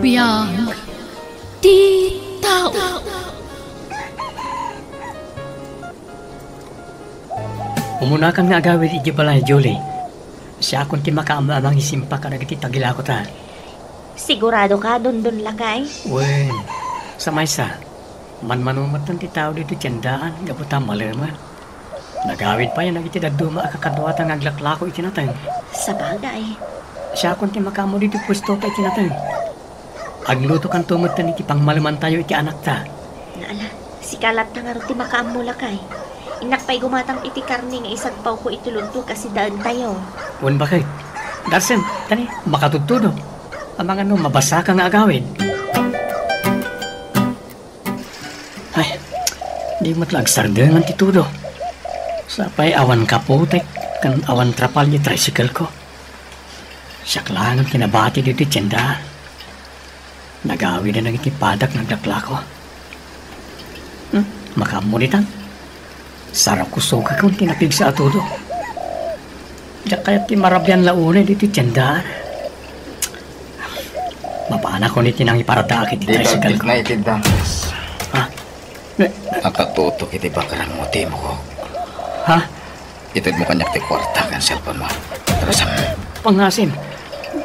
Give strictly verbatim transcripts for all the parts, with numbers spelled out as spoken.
Biag ti tao. Umunakan nga agawid idiay balay, Julie. Siakon ti makaammo a mangisimpa kadagiti tagilako ta. Sigurado ka, Dondon lakay? Wen, sa maysa, manmano met ti tao ditoy tiendaan gapu ta malemen. Nagawid pay dagiti dadduma a kakaduata nga aglaklako iti nateng. Sabagay. Siakon ti makaammo ditoy puesto ta iti nateng. Aglutokanto metten iti pangmalemantayo iti anakta. Nga ala, sika latta ngarud ti makaammo, lakay. Innak pay gumatang iti karne nga isagpawko iti lugto ket sidaentayo. Wen, baket. Darsen, tani, makatudtudo. Amangan no mabasaka nga agawid. Ay, di met la agsardengan ti tudo. Sapay awan kapotek ken awan trapal ti tricycle ko. Siak laeng ti nabati ditoy tienda. Nagawid dagiti padak nga aglaklako. Hmm, makaammo ditan. Sarok ko sugakon ti napigsa a tudo. Diak kayat ti marabian la unay ditoy tiendaan. Mapanakon iti nangiparadaak iti tricycle ko. Dikagdikna iti danas. Ha? Ne- Nakatutok iti bakrang mo, Timo ko. Ha? Itedmo kaniak ti kuarta ken cellphone mo. Rasam. Pangasim.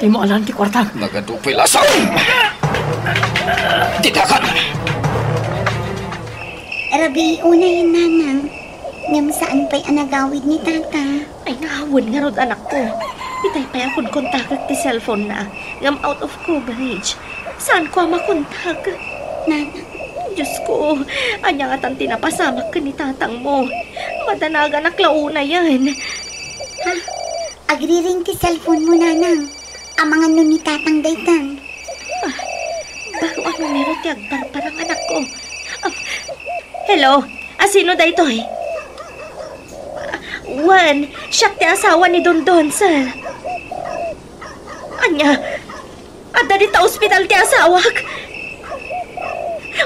Dimo alan ti kuarta. Nagadu pay lasam. Ti dakan. Rabii unay, nanang. Ngem saan pay a nagawid ni tata. Ay, naawan ngarud, anakko. Itay pay a konkontakek ti cellphone na, ngem out of coverage. Saan ko a makontak? Nanang. Diyos ko, ania ngatan ti napasamak ken ni tatang mo? Madanaganak la unayen. Ha? Agriring ti cellphone mo, nanang. Amangan no ni tatang daytan. Ah, baro a numero ti agparparang, anakko. Ah, hello? Asino daytoy? Ah, wen, siak ti asawa ni Dondon, sir. Ania? Adda dita ospital ti asawak?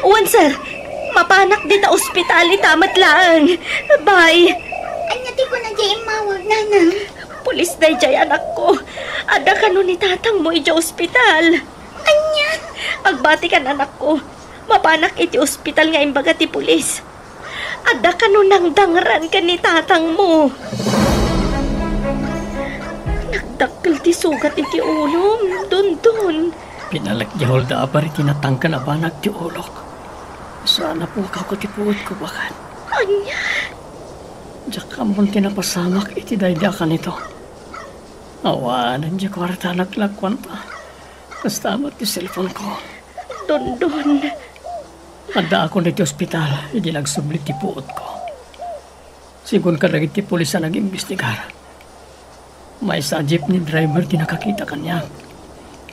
Wen, sir. Mapanak dita ospital ita met laeng. Bye. Ania ti kuna diay immawag, nanang? Pulis daydiay, anakko. Adda kano ni tatang mo idiay ospital. Ania? Agbatikan, anakko. Mapanak iti ospital nga imbaga ti pulis. Adda kano nangdangran ken ni tatang mo. Nagdakkel ti sugat iti ulom, Dondon. Pinalek diay holdaper iti natangken a banag ti ulok. Saan a pukawko ti puotko, baket. Ania? Diak ammon ti napasamak iti daydi a kanito. Awanen diay kuarta a naglakuanta. Kasta met ti cellphone ko. Dondon. Addaakon iti ospital idi nagsubli ti puotko. Sigun kadagiti pulis a nag-imbestigar, maysa a jeepney driver ti nakakita kaniak.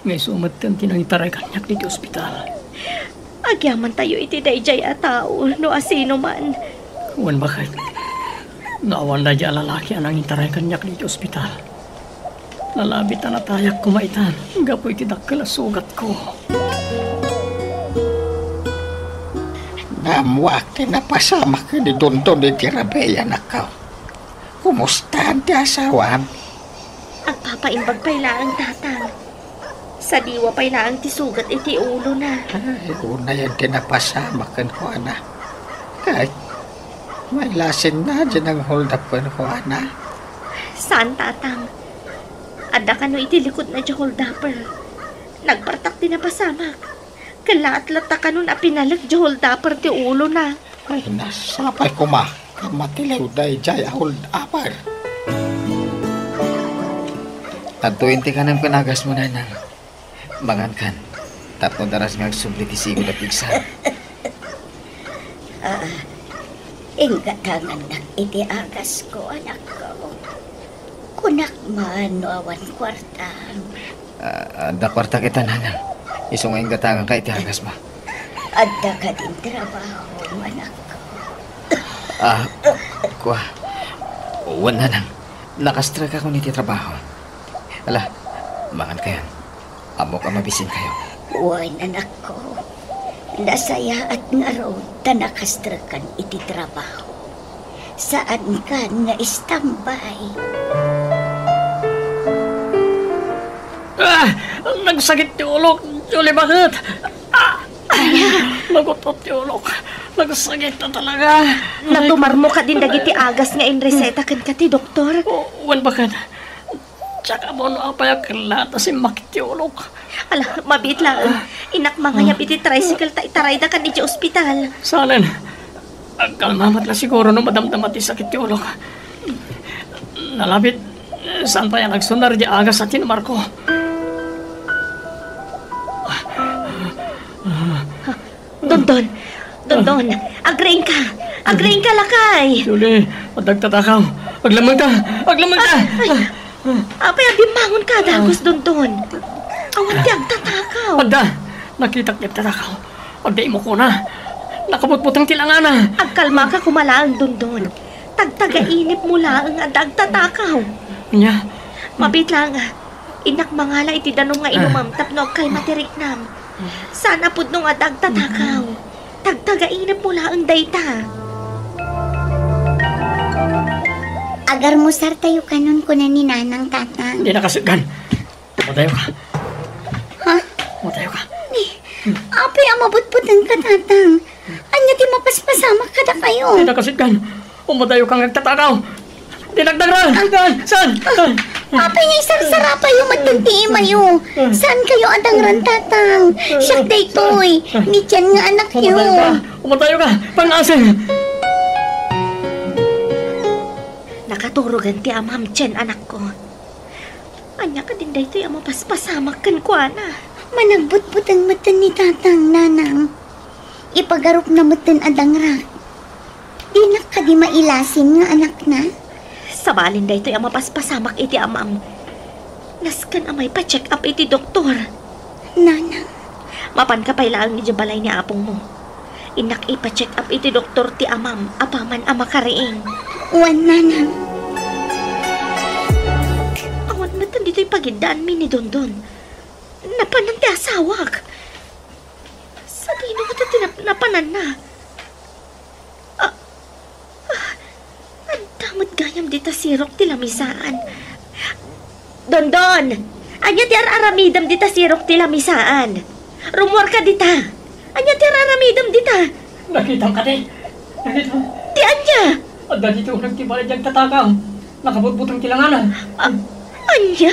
Nga isu metten ti nangitaray kaniak diti ospital. Agyamantayo iti daydiay a tao no asino man. Wen, baket. No awan daydiay a lalaki a nangitaray kaniak diti ospital, nalabit a natayak koma itan gapu iti dakkel a sugatko. Naammoak ti napasamak ken ni Dondon iti rabii, anakko. Kumustaan ti asawam? Agpapaimbag pay laeng, tatang. Sadiwa pay laeng ti sugat iti ulona. Ay, unayen ti napasamak kenkuana. Ket, mailasinna diay nanghold up kenkuana. Saan, tatang. Adda kano iti likudna diay holdaper. Nagpartak ti napasamak. Ket laat latta kanon a pinalek diay holdaper ti ulona. Ay, nasapay koma ta matiliw daydiay a holdaper. Adtoyen ti kanem ken agasmo, nanang. Mangankan, tapno daras nga agsubli ti sigud a pigsa. Ah, inggatangannak iti agasko, anakko. Kunak man no awan kuartam. Ah, adda kuartak ita, nanang. Isu nga inggatanganka iti agasmo. Adda kadin trabaho, anakko? Ah, kua. Wen, nanang. Nakastrekakon iti trabaho. Ala, mangankayon. Ammok a mabisinkayo. Wen, anakko. Nasayaat ngarud ta nakastrekan iti trabaho. Saankan nga istambay. Ah! Nagsakit ti ulok! Julie, bakit? Ah! Nagut-ot ti ulok. Nagsakit na talaga. Natumarmo kadin dagiti agas nga inreseta kenka ti doktor? O, wen, bakit? Diak ammo no apay a kellaat a simmakit ti ulok. Ala, mabiit laeng. Innak mangayab iti tricycle ta itarayda kan idiay ospital. Saan? Agkalma met la siguro no madamdama ti sakit ti ulok. Nalabit, saan pay a nagsunar diay agas a tinumarko. Dondon! Dondon! Agriingka! Agriingka, lakay! Julie, adda agtatakaw! Aglammengka! Aglammengka! Ay! Apay a bimmangonka, dagus, Dondon? Awan ti agtatakaw. Adda! Nakitak ti agtatakaw. Agdaimukona. Nakabutbuteng ti langana. Agkalmaka koma laeng, Dondon. Tagtagainipmo laeng adda agtatakaw. Ania? Mabiit laeng, ah. Innak mangala iti danum nga inumam tapno agkalma ti riknam. Saan a pudno nga adda agtatakaw. Tagtagainipmo laeng dayta. Agarmusartayo kanon, kuna ni Nanang, Tatang. Dina kasitgan. Umadayoka. Ha? Umadayoka. Ni, apay a mabutbutengka, Tatang? Ania ti mapaspasamak kadakayo? Dina kasitgan. Umadayoka nga agtatakaw. Dinak dangran! Saan? Saan? Apay nga isarsarapayo met ti imayo? Saankayo a dangran, Tatang? Siak daytoy, ni Chen nga anakyo. Umadayoka! Umadayoka! Pang-asing! Nakaturogan ti amam, Chen, anakko. Ania kadin daytoy a mapaspasamak kenkuana? Managbutbuteng metten ni Tatang, Nanang. Ipagarupna metten a dangrak. Dinak kadi mailasin nga anakna? Sabalin daytoy a mapaspasamak iti amam. Nasken a maipa-check up iti doktor. Nanang. Mapanka pay laeng idiay balay ni apongmo. Innak ipa-check up iti doktor ti amam apaman a makariing. Wen, Nanang. Awan met ditoy pagiddaanmi ni Dondon. Napanan ti asawak. Sadino met ti nap-, napananna? Ah, ah, adda met gayam dita sirok ti lamisaan. Dondon! Ania ti ar-aramidem dita sirok ti lamisaan? Rummuarka dita. Ania ti ar-aramidem dita? Nakitam kadi? Nakitam? Ti ania? Adda ditoy uneg ti balay diay agtatakaw. Nakabutbuteng ti langana. Ah, ania?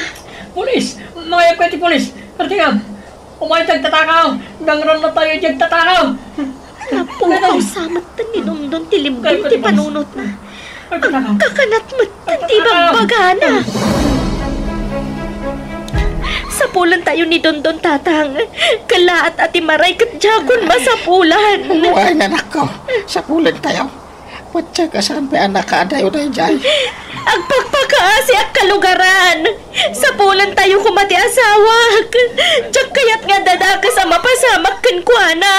Pulis! Mangayabkayo ti pulis! Kartingam! Umaykayo ti agtatakaw! Dangranna tayo diay agtatakaw! Napukaw sa metten ni Dondon ti limbong ti panunotna. Agkakanat metten ti bagbagana. Sapulan tayo ni Dondon, Tatang. Kellaat a ti maray ket diakon masapulan. Wen, anakko. Sapulan tayo. Patse ka saan pay a nakaadayo daydiay. Agpakpakaasiak, kalugaran. Sapulan tayo koma ti asawak. Diak kayat nga adda dakes a mapasamak kenkuana.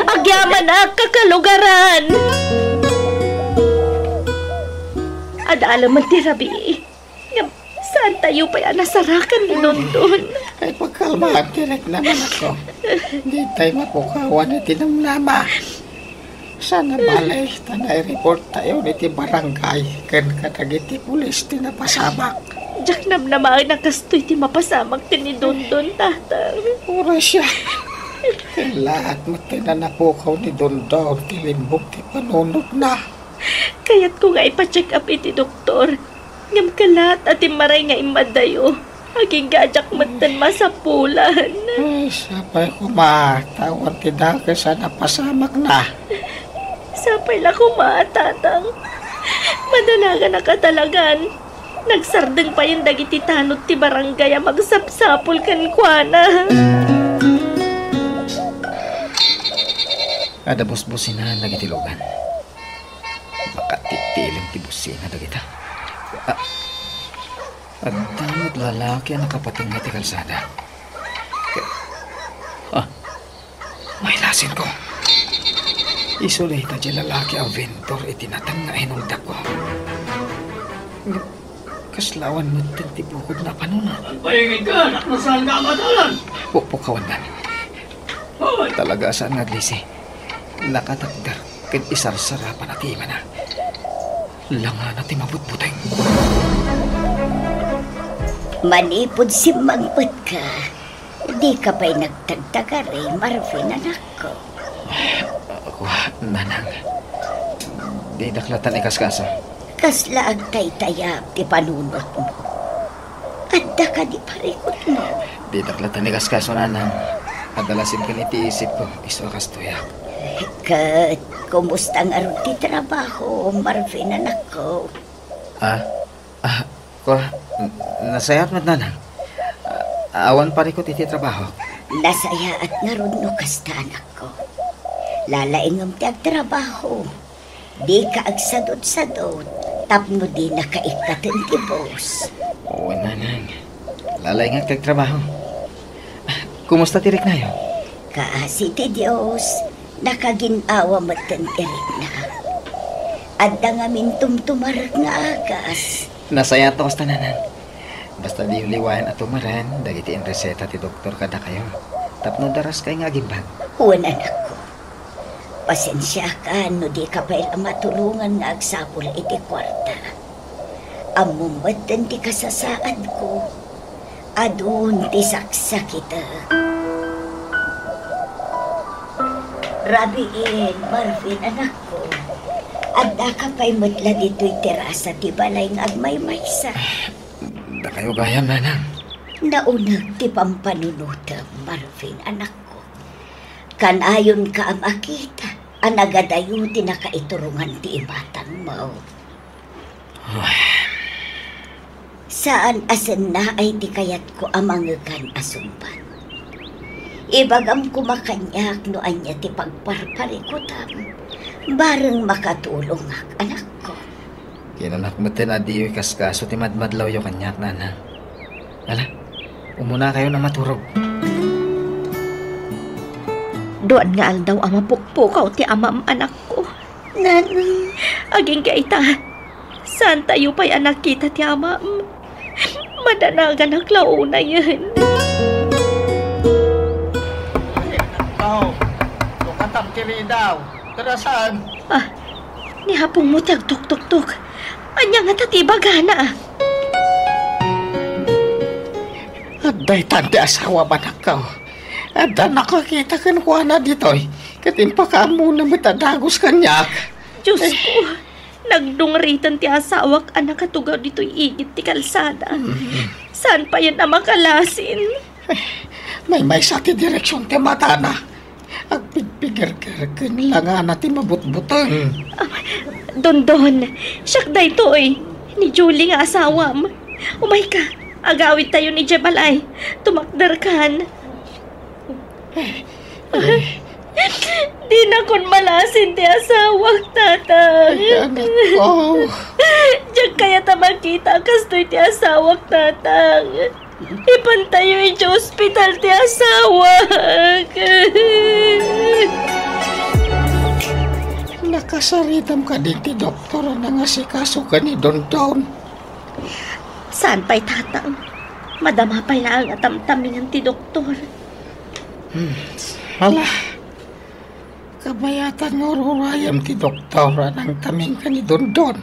Agyamanak, kakalugaran. Adda laeng ti rabii. Ngem saan tayo pay a nasarakan ni Dondon. Ay, pagkalmaam ti riknam, anakko. Ditay mapukawan iti namnama. Sana bale, ta nai-report tayo iti barangay ken kadagiti pulis ti napasamak. Diak namnamaen a kastoy ti mapasamak ken ni Dondon, Tatang. Uray siak. Kellaat met ti napukaw ni Dondon ti limbong ti panunotna. Kayatko nga ipa-check up iti doktor. Ngem kellaat a ti maray nga immadayo. Agingga a diak metten masapulan. Ay, sapay koma, ta awan ti dakes a napasamakna. Sapay la koma, Tatang. Madanagan a katalagan. Nagsardeng payen dagiti tanod ti barangay a magsapsapul kenkuana. Adda busbusinaen dagiti lugan. Makatitiling ti busina dagita. Ah, adda met lalaki a nakapatengnga iti kalsada. Ke-, ah, mailasinko. Isu dayta ti lalaki a vendor iti nateng nga inuldakko. Kasla awan metten ti bukodna a panunot. Agpaingedka, anak, no saanka a madalan. Pukpukawandan. Hoy! Talaga a saan nga aglisi. Nakatakder ken isarsarapan a ti imana. Langana ti mabutbuteng. Manipud simmangpetka, dika pay nagtagtagari, Marvin, anakko. Kua, nanang, didak latan ikaskaso. Kasla agtaytayab ti panunotmo. Adda kadi parikutmo? Didak latan ikaskaso, nanang. Adda la simken iti isipko, isu a kastoyak. Ket kumusta ngarud ti trabaho, Marvin, anakko? Ah, ah, kua, n-, nasayaat met, nanang. Ah, awan parikut iti trabaho. Nasayaat ngarud no kasta, anakko. Lalaingem ti agtrabaho. Dika agsadutsadut tapno dinaka ikkaten ti boss. Wen, nanang. Lalaingek ti agtrabaho. Ah, kumusta ti riknayo? Kaasi ti Dios, nakagin-awa metten ti rikna. Adda ngamin tumtumarek nga agas. Nasayaat no kasta, nanang. Basta diyo liwayan a tumaren dagiti inreseta ti doktor kadakayo tapno daraskay nga agimbag. Wen, anakko. Pasensiakan no dika pay la matulongan nga agsapul iti kuarta. Ammom metten ti kasasaadko. Adun ti saksakitek. Rabiin, Marvin, anakko. Addaka pay met la ditoy terasa ti balay nga agmaymaysa. Dakayo gayam, nanang. Nauneg ti pampanunotem, Marvin, anakko. Kanayonka a makita a nagadayo ti nakaiturongan ti imatangmo. Saan a sennaay ti kayatko a mangegan a sungbat. Ibagam koma kaniak no ania ti pagparparikutam, bareng makatulongak, anakko. Kinanak metten a diyo ikaskaso ti madmadlawyo kaniak, nanang. Ala, umunakayon a maturog. Duan nga aldaw a mapukpukaw ti amam, anakko. Nanang. Agingga ita, saantayo pay a nakita ti amam. Madanaganak la unayen. Aw, lukatam ti ridaw. Tara, saan? Ah, ni apongmo ti agtuktuktok. Ania ngata ti ibagana? Adda itan ti asawa, anakko. Adda nakakita kenkuana ditoy, ket impakaammona met a dagus kaniak. Diosko, nagdungriten ti asawak a nakatugaw ditoy igid ti kalsada. Mm. Saan payen a makalasin? Maymaysa ti direksion ti matana. Agpigpigerger ken langana ti mabutbuteng. Hmm. Ah, Dondon, siak daytoy, ni Julie nga asawam. Umayka, agawidtayon idiay balay. Tumakderkan. Eh, eh. Dinakon malasin ti asawak, Tatang. Ay, anakko. Diak kayat a makita a kastoy ti asawak, Tatang. Ipantayo idiay ospital ti asawak. Nakasaritam kadi ti doktor a nangasikaso ken ni Dondon? Saan pay, Tatang. Madama pay laeng a tamtamingan ti doktor. Hmm. Ala. Kabayatan nga ururayem ti doktor a nangtaming ken ni Dondon.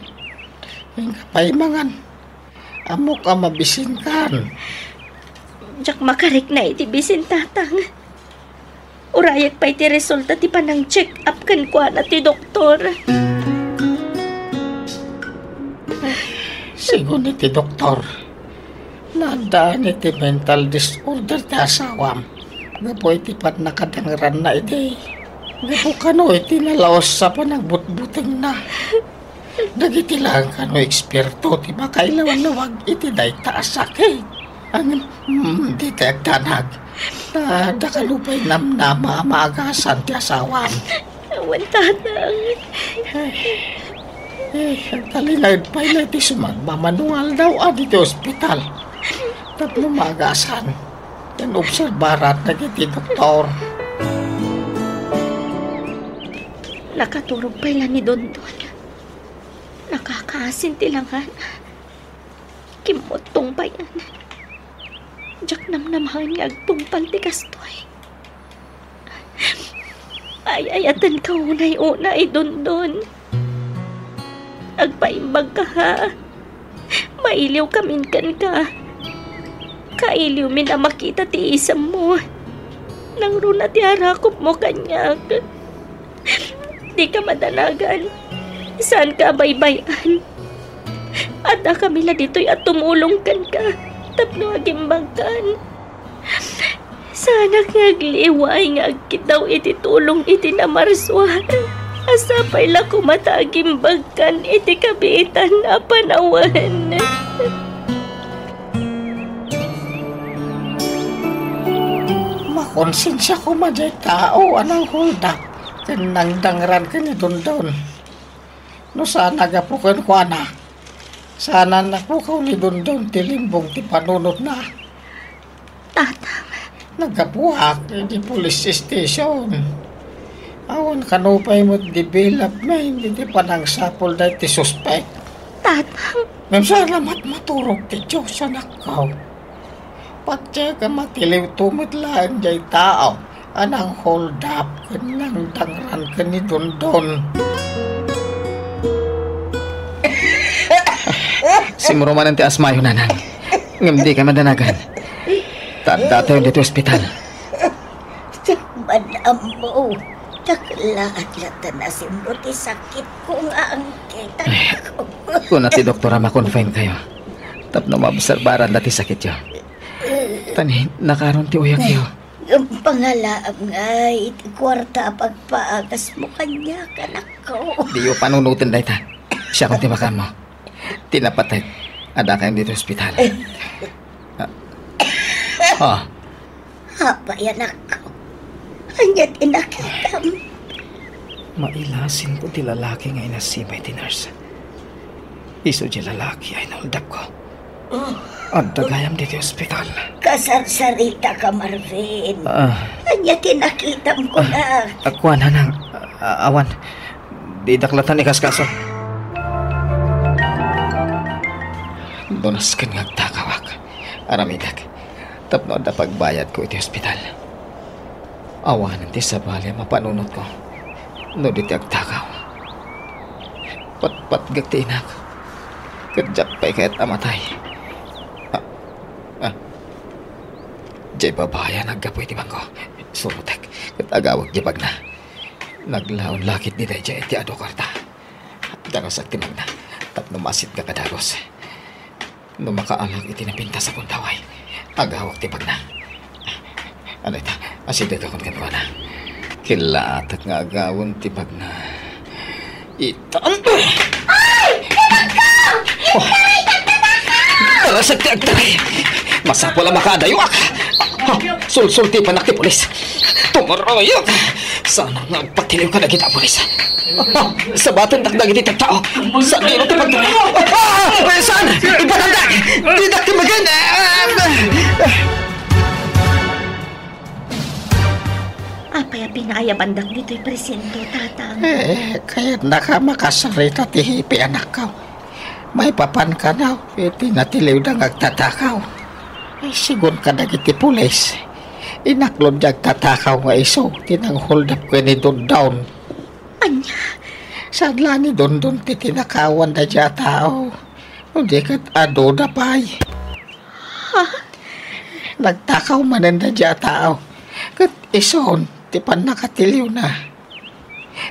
Inka pay mangan. Ammok a mabisinkan. Diak makarikna iti bisin, Tatang. Urayek pay ti resulta ti panang-check up kenkuana ti doktor. Sigun iti doktor, naaddaan iti mental disorder ti asawam gapu iti pannakadangranna idi gapu kano iti nalaus a panagbutbutengna. Dagiti laeng kano eksperto ti makailawlawag iti dayta a sakit. Ngem, mm, dita agdanag. Ta, adda kano pay namnama a maagasan ti asawam. Awan, Tatang. Eh, eh, agtalinaed pay la iti sumagmamano nga aldaw a ditoy ospital. Tapno maagasan. Ken obserbaran dagiti doktor. Nakaturog pay la ni Dondon. Nakakaasin ti langana. Kimmuttong payen. Diak namnamaen nga agtungpal ti kastoy. Ay-ayatenka unay-unay, Dondon. Agpaimbagka, ha? Mailiwkamin kenka. Kailiwmin a makita ti isemmo. Nangruna ti arakupmo kaniak. Dika madanagan. Saanka a baybay-an. Addakami la ditoy a tumulong kenka tapno agimbagkan. Saanak nga agliway nga agkiddaw iti tulong iti namarsua. A sapay la koma ta agimbagkan iti kabiitan a panawen. Makonsensia koma diay tao a nangholdap ken nangdangran ken ni Dondon. No saan a gapu kenkuana, saan a napukaw ni Dondon ti limbong ti panunotna. Tatang. Naggapuak iti police station. Awan kano pay met development iti panangsapulda iti suspek. Tatang. Ngem saan a matmaturog ti Dios, anakko. Patiek a matiliwto met laeng diay tao a nangholdap ken nangdangran ken ni Dondon. Simro manen ti asmayo, nanang. Ngem dika madanagan. Ta addatayon ditoy ospital. Diak man ammo. Dakkel laeng latta a nasimro ti sakitko nga angkit, anakko. Kuna ti doktor a ma-confine kayo tapno maobserbaranna ti sakityo. Tani, nakaron ti uyakyo. Ngem pangalaam ngay iti kuarta a pagpaagasmo kaniak, anakko. Diyo panunoten dayta. Siakon ti makaammo. Ti napatek, addakayon ditoy ospital. Ah. Ah. Apay, anakko? Ania ti nakitam? Mailasinko ti lalaki nga inasibay ti nurse. Isu diay lalaki a inholdapko. Adda gayam ditoy ospital. Kasarsaritaka, Marvin. Ah. Ania ti nakitam, kunak? Ah, kuan, nanang. Ah, awan. Didak latta ikaskaso. Dunasken nga agtakawak. Aramidek tapno adda pagbayadko iti ospital. Awanen ti sabali a mapanunotko no di ti agtakaw. Patpatgek ti inak, ket diak pay kayat a matay. Ah, ah. Diay babai a naggapu iti bangko. Surotek ket agawek diay bagna. Naglaon la ketdi daydiay iti adu a kuarta. Darasak ti bagna tapno masitgak a dagus. No makaalak iti napintas a pundaway, agawek ti bagna. Ano ita? Asidegakon kenkuana. Killatak nga agawem ti bagna. Itan. Ay! Inagko! Oh. Darasak ti agtaray! Masapul a makaadayoak! Ha? Sulsultipanak ti pulis! Tumuruyok! Saan nga agpatiliw kadagiti pulis? Ah, sabatendak dagiti tattao. Saan ti pagtulay? Ah! Saan? Ipatandak! Didak ti magan! Ah! Apay a pinaayabandak ditoy presinto, Tatang? Eh, kayatnaka makasarita ti hepe, anakko. Maipapan kano iti natiliwda nga agtatakaw. Eh, sigun kadagiti pulis, inaklon ti agtatakaw nga isu ti nangholdap ken ni Dondon. Ania? Saan la ni Dondon ti tinakawan daydiay a tao. No di ket aduda pay. Ha? Nagtakaw manen daydiay a tao. Ket isun ti pannakatiliwna.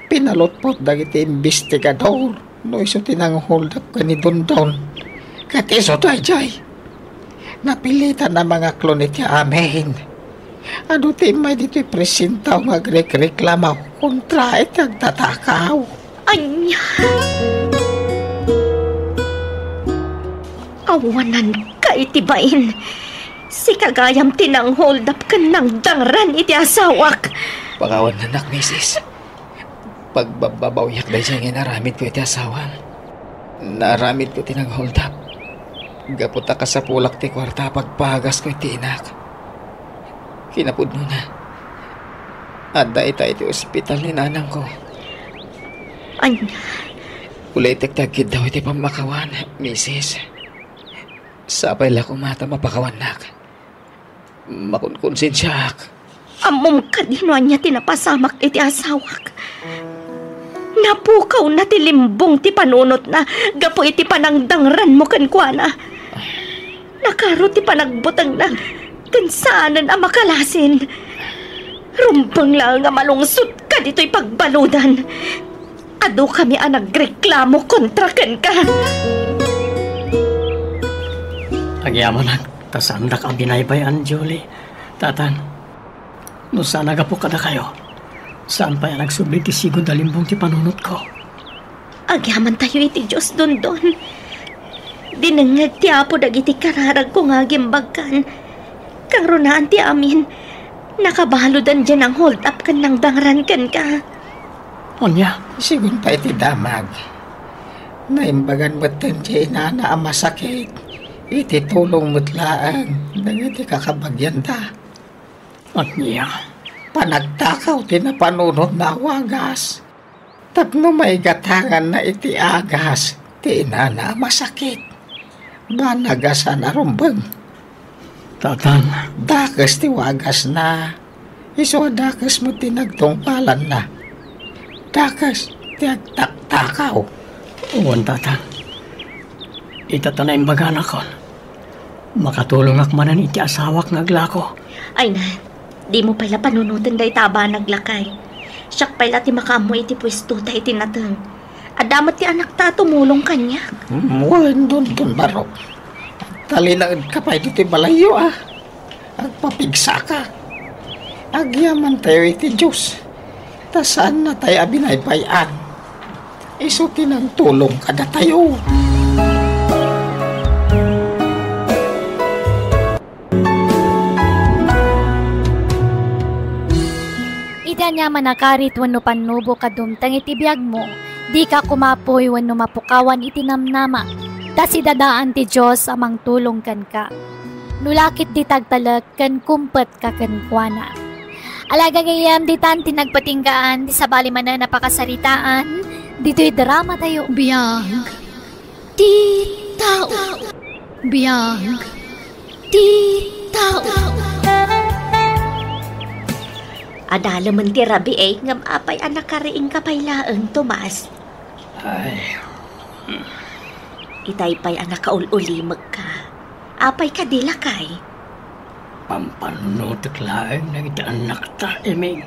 Pinalutpot dagiti imbestigador no isu ti nangholdap ken ni Dondon. Ket isu daydiay. Napilitan a mangaklon iti amin. Adu ti immay ditoy presinto nga agrekreklamo kontra iti agtatakaw. Ania? Awananka iti bain. Sika gayam ti nangholdap ken nangdangran iti asawak. Pakawanannak, misis. Pagbabbabawiak daydiay nga inaramidko iti asawam. Naaramidko ti nangholdap gapu ta kasapulak ti kuarta a pagpagasko iti inak. Kinapudnona, adda ita iti ospital ni nanangko. Ania? Ulitek ti agkiddaw iti pammakawan, misis. Sapay la koma ta mapakawannak. Makonkonsensiaak. Ammom kadi no ania ti napasamak iti asawak? Napukawna ti limbong ti panunotna gapu iti panangdangranmo kenkuana. Karo ti panagbutengna ken saanen a makalasin. Rumbeng laeng a malungsot ka ditoy pagbaludan. Adu kami a nagreklamo kontra kenka. Agyamanak ta saandak a binaybay-an, Julie. Tatang, no saan a gapu kadakayo, saan pay a nagsubli ti sigud a limbong ti panunotko. Agyamantayo iti Dios, Dondon. Dinengngeg ti Apo dagiti kararagko nga agimbagkan. Kangrunaan ti amin, nakabaludan diay nang-hold up ken nangdangran kenka. Ania? Sigun pay ti damag. Naimbagan metten ti inana a masakit iti tulong met laeng dagiti kakabagianda. Ania? Panagtakaw ti napanunotna a wagas. Tapno maigatanganna iti agas ti inana a masakit. Banag a saan a rumbeng. Tatang. Dakes ti wagasna. Isu a dakes met ti nagtungpalanna. Dakes ti agtaktakaw. Wen, Tatang. Ita ta naimbaganakon. Makatulongak manen iti asawak nga aglako. Ay na, dimo pay la panunoten dayta a banag, lakay. Siak pay la ti makaammo iti puestota iti nateng. Adda met ti anakta a tumulong kaniak. Hmm, wen, Dondon Barok. Talinaedka pay ditoy balayyo, a. Agpapigsaka. Agyamantayo iti Dios, ta saannatayo a binaybay-an. Isu ti nangtulong kadatayo. Iti aniaman a karit wenno pannubok a dumteng iti biagmo, dika kumapuy wenno mapukawan iti namnama, ta sidadaan ti Dios a mangtulong kenka. No lakit dita agtalek ken kumpet ka kenkuana. Ala, gagayyem, ditan ti nagpatinggaan ti sabali manen a pakasaritaan ditoy dramatayo. Biag ti tao. Biag ti tao. Adalemen ti rabii, ngem apay a nakariingka pay laeng, Tomas? Ay. Itay pay a nakaul-ulimekka. Apay kadi, lakay? Pampanunotek laeng dagiti annakta, Eming.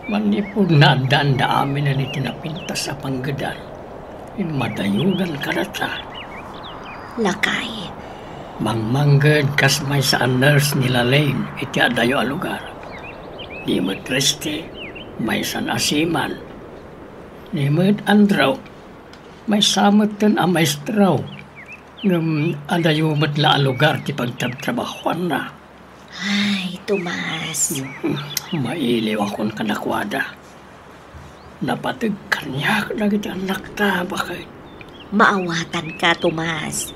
Manipud naaddaanda aminen iti napintas a panggedan, immadayodan kadata. Lakay. Mangmangged kas maysa a nurse ni Lalaine iti adayo a lugar. Ni met Christy, maysa a seaman. Ni met Andrew, maysa metten a maestro. Ngem adayo met la a lugar ti pagtrabtrabahoanna. Ay, Tomas. Mailiwakon kadakuada. Napateg kaniak dagiti annakta, baket. Maawatanka, Tomas.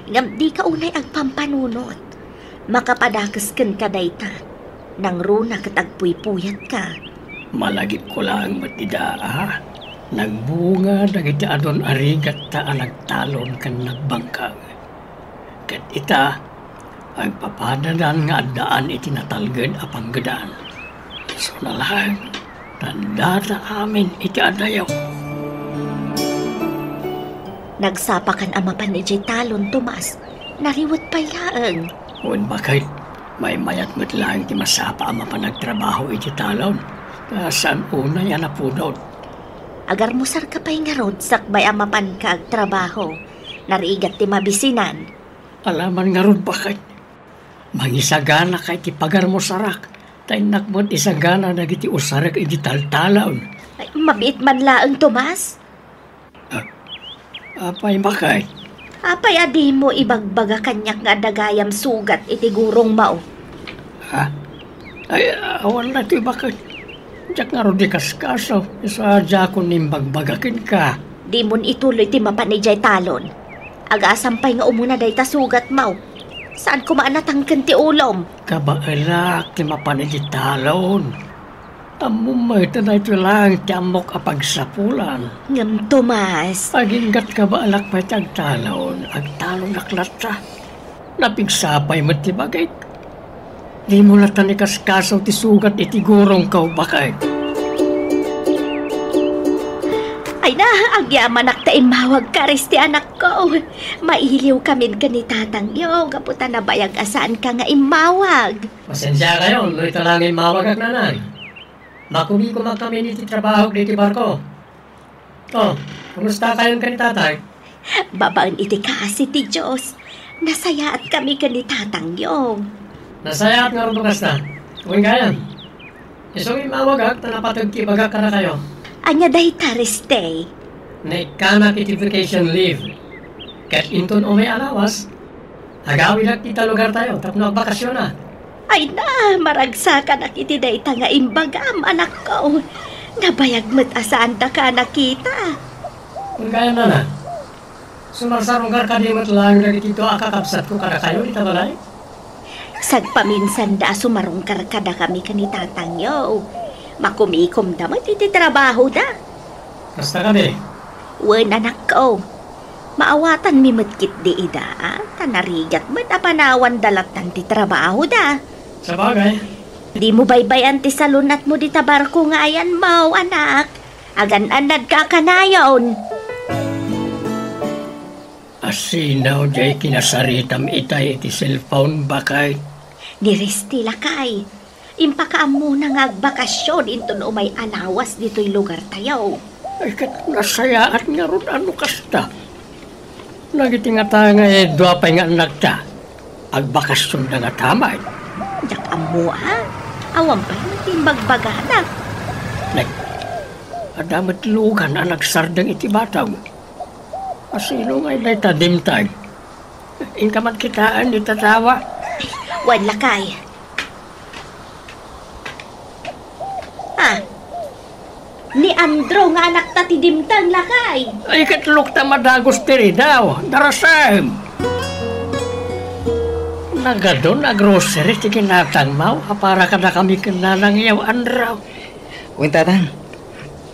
Ngem dika unay agpampanunot. Makapadakes kenka dayta. Nangruna ket agpuypuyatka. Malagipko laeng met ida a nagbunga dagiti adun a rigatta a nagtalon ken nagbangkag. Ket ita, agpapadadan nga addaan iti natalged a panggedan. Isuna laeng, tandata amin iti adayo. Nagsapakan a mapan idiay talon, Tomas. Nariwet pay laeng. Wen, baket, maymayat met laeng ti masapa a mapan agtrabaho iti talon. Ta saan unay a napudot. Agarmusarka pay ngarud sakbay a mapanka agtrabaho. Narigat ti mabisinan. Alaman ngarud, baket. Mangisaganaka iti pagarmusarak, ta innak met isagana dagiti usarek iti taltalon. Ay, mabiit man laeng, Tomas. Ah, apay, baket? Apay a dimo ibagbaga kaniak nga adda gayam sugat iti gurongmo? Ha? Ay, awan daytoy, baket. Diak ngarud ikaskaso, isu a diakon imbagbaga kenka. Dimon ituloy ti mapan idiay talon. Agasam pay nga umuna dayta sugatmo. Saan koma a natangken ti ulom. Kabaelak ti mapan iti talon. Ammom met a daytoy laeng ti ammok a pagsapulan. Ngem, Tomas. Aginggat kabaelak pay ti agtalon, agtalonak latta. Napigsa pay met ti bagik. Dimo latta ikaskaso ti sugat iti gurongko, baket. Ay na, agyamanak ta immawagka, Reste, anakko. Mailiwkamin ken ni tatangyo gapu ta nabayag a saanka nga immawag. Pasensiakayon no ita la nga immawagak, nanang. Makumikom a kami iti trabahok iti barko. Oh, kumustakayon ken ni tatay? Babaen iti kaasi ti Dios, nasayaatkami ken ni tatangyo. Nasayaat ngarud no kasta. Wen gayam, isu nga immawagak ta napateg ti ibagak kadakayo. Ania dayta, Reste? Naikkanak iti vacation leave. Ket inton umay a lawas, agawidak ita lugartayo tapno agbakasionak. Ay na, maragsakanak iti dayta nga imbagam, anakko. Nabayag met a saandaka a nakita. Wen gayam, nanang, sumarsarungkarka di met laeng dagiti dua a kakabsatko kadakayo ita balay? Sagpaminsanda a sumarungkar kadakami ken ni tatangyo. Makumikomda met iti trabahoda. Kasta kadi? Wen, anakko. Maawatanmi met ketdi ida, a, ta narigat met a panawanda lattan ti trabahoda. Sabagay. Dimo baybay-an ti salun-atmo dita barko nga ayanmo, anak. Agan-annadka a kanayon. Asino diay kinasaritam itay iti cellphone, baket? Ni Reste, lakay. Impakaammona nga agbakasion inton umay a lawas ditoy lugartayo. Ay, ket nasayaat ngarud a no kasta. Dagiti ngata nga dua pay nga annakta, agbakasionda ngata met. Diak ammo, a. Awan pay met ti imbagbagana. Nay, adda met lugan a nagsardeng iti batang. Asino ngay dayta dimteng? Inka met kitaen dita tawa. Wen, lakay. Ah, ni Andrew nga anakta ti dimteng, lakay. Ay, ket lukta madagus ti ridaw. Darasem. Nagadun a grocery ti kinatangmo a para kadakami ken nanangyo, Andrew. Wen, tatang.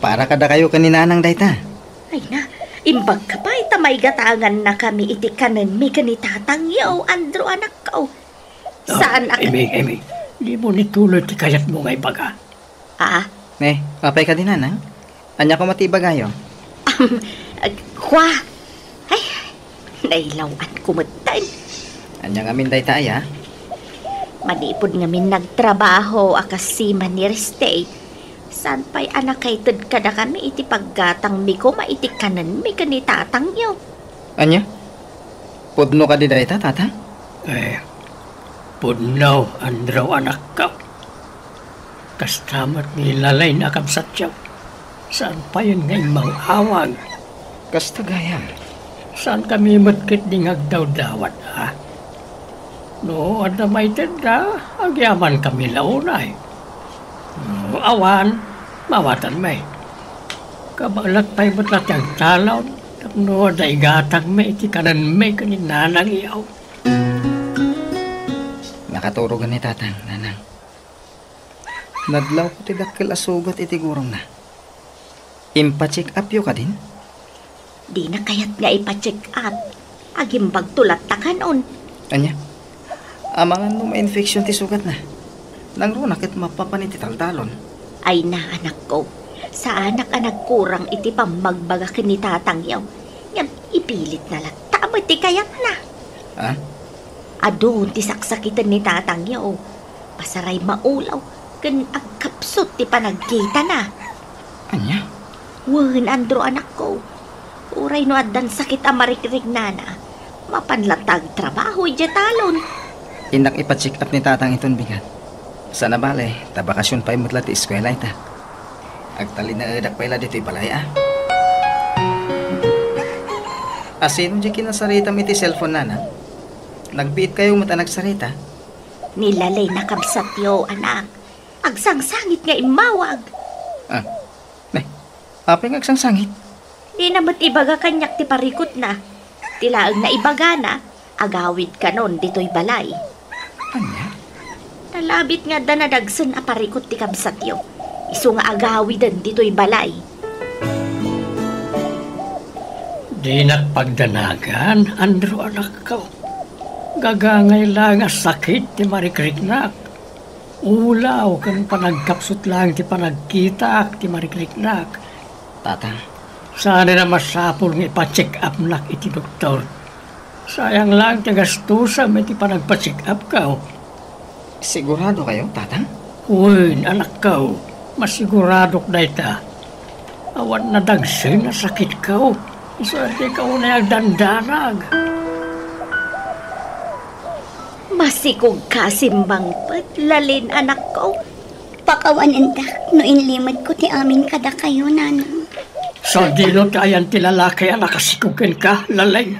Para kadakayo ken ni nanang dayta. Ay na, imbagka pay ta maigatangannakami iti kanenmi ken ni tatangyo, Andrew, anakko. Ah, saan a Amy, Amy, dimo ni tuloy ti kayatmo nga ibaga. Ah? Ne, apay kadi, nanang? Ania koma ti ibagayo? Am, ag-, kwa? Ay, nailaw-anko metten. Ania ngamin dayta aya? Manipud ngamin nagtrabaho a kas seaman ni Reste, saan pay a nakaited kadakami iti paggatangmi koma iti kanenmi ken ni tatangyo. Ania? Pudno kadi dayta, tatang? Eh, pudno, Andrew, anakko. Kasta met ni Lalay a kabsatyo. Saan payen nga immang-awag. Kasta gayam. Saankami met ketdi nga agdawdawat, a? No adda maitedda, agyamankami la unay. No awan, maawatanmi. Kabaelak pay met la ti agtalon tapno adda igatangmi iti kanenmi ken ni nanangyo. Nakaturogan ni tatang, nanang. Nadlawko ti dakkel a sugat iti gurongna. Impacheck up yo kadin? Dina kayat nga ipacheck up. Agimbagto latta kanon. Ania? Amangan no ma-infection ti sugatna. Nangruna ket mapapan iti taltalon. Ay na, anakko. Saanak a nagkurang iti pammagbaga ken ni tatangyo. Ngem ipilitna latta met ti kayatna. Ha? Adu ti saksakiten ni tatangyo. Pasaray maulaw ken agkapsut ti panagkitana. Ania? Wen, Andrew, anakko. Uray no addan sakit a marikrignana, mapan latta agtrabaho idiay talon. Innak ipa-check up ni tatang inton bigat. Sana bale, ta bakasion pay met la ti eskuela ita. Agtalinaedak pay la ditoy balay, a. Asino diay kinasaritam iti cellphone, nanang? Nagbiitkayo met a nagsarita? Ni Lalay a kabsatyo, anak. Agsangsangit nga immawag. Ah, ne, apay nga agsangsangit? Dina met ibaga kaniak ti parikutna. Ti laeng naibagana, agawid kanon ditoy balay. Ania? Nalabit nga adda nadagsen a parikut ti kabsatyo. Isu nga agawiden ditoy balay. Dinak pagdanagan, Andrew, anakko. Gagangay laeng a sakit ti marikriknak. Ulaw ken panagkapsut laeng ti panagkitaak ti marikriknak. Tatang, Saan a masapul nga ipa-check upnak iti doktor. Sayang lang ti gastusem iti panagpa-check upko. Sigurado kayo, Tatang? Wen, anakko. Masiguradok dayta. Awan nadagsen a sakitko. Isu a dika unay agdandanag. Masikogka, Simmangpet, Lalin, anakko. Pakawanendak no inlimetko ti amin kadakayo, Nanang. Sadino ti ayan ti lalaki a nakasikog kenka, Lalin?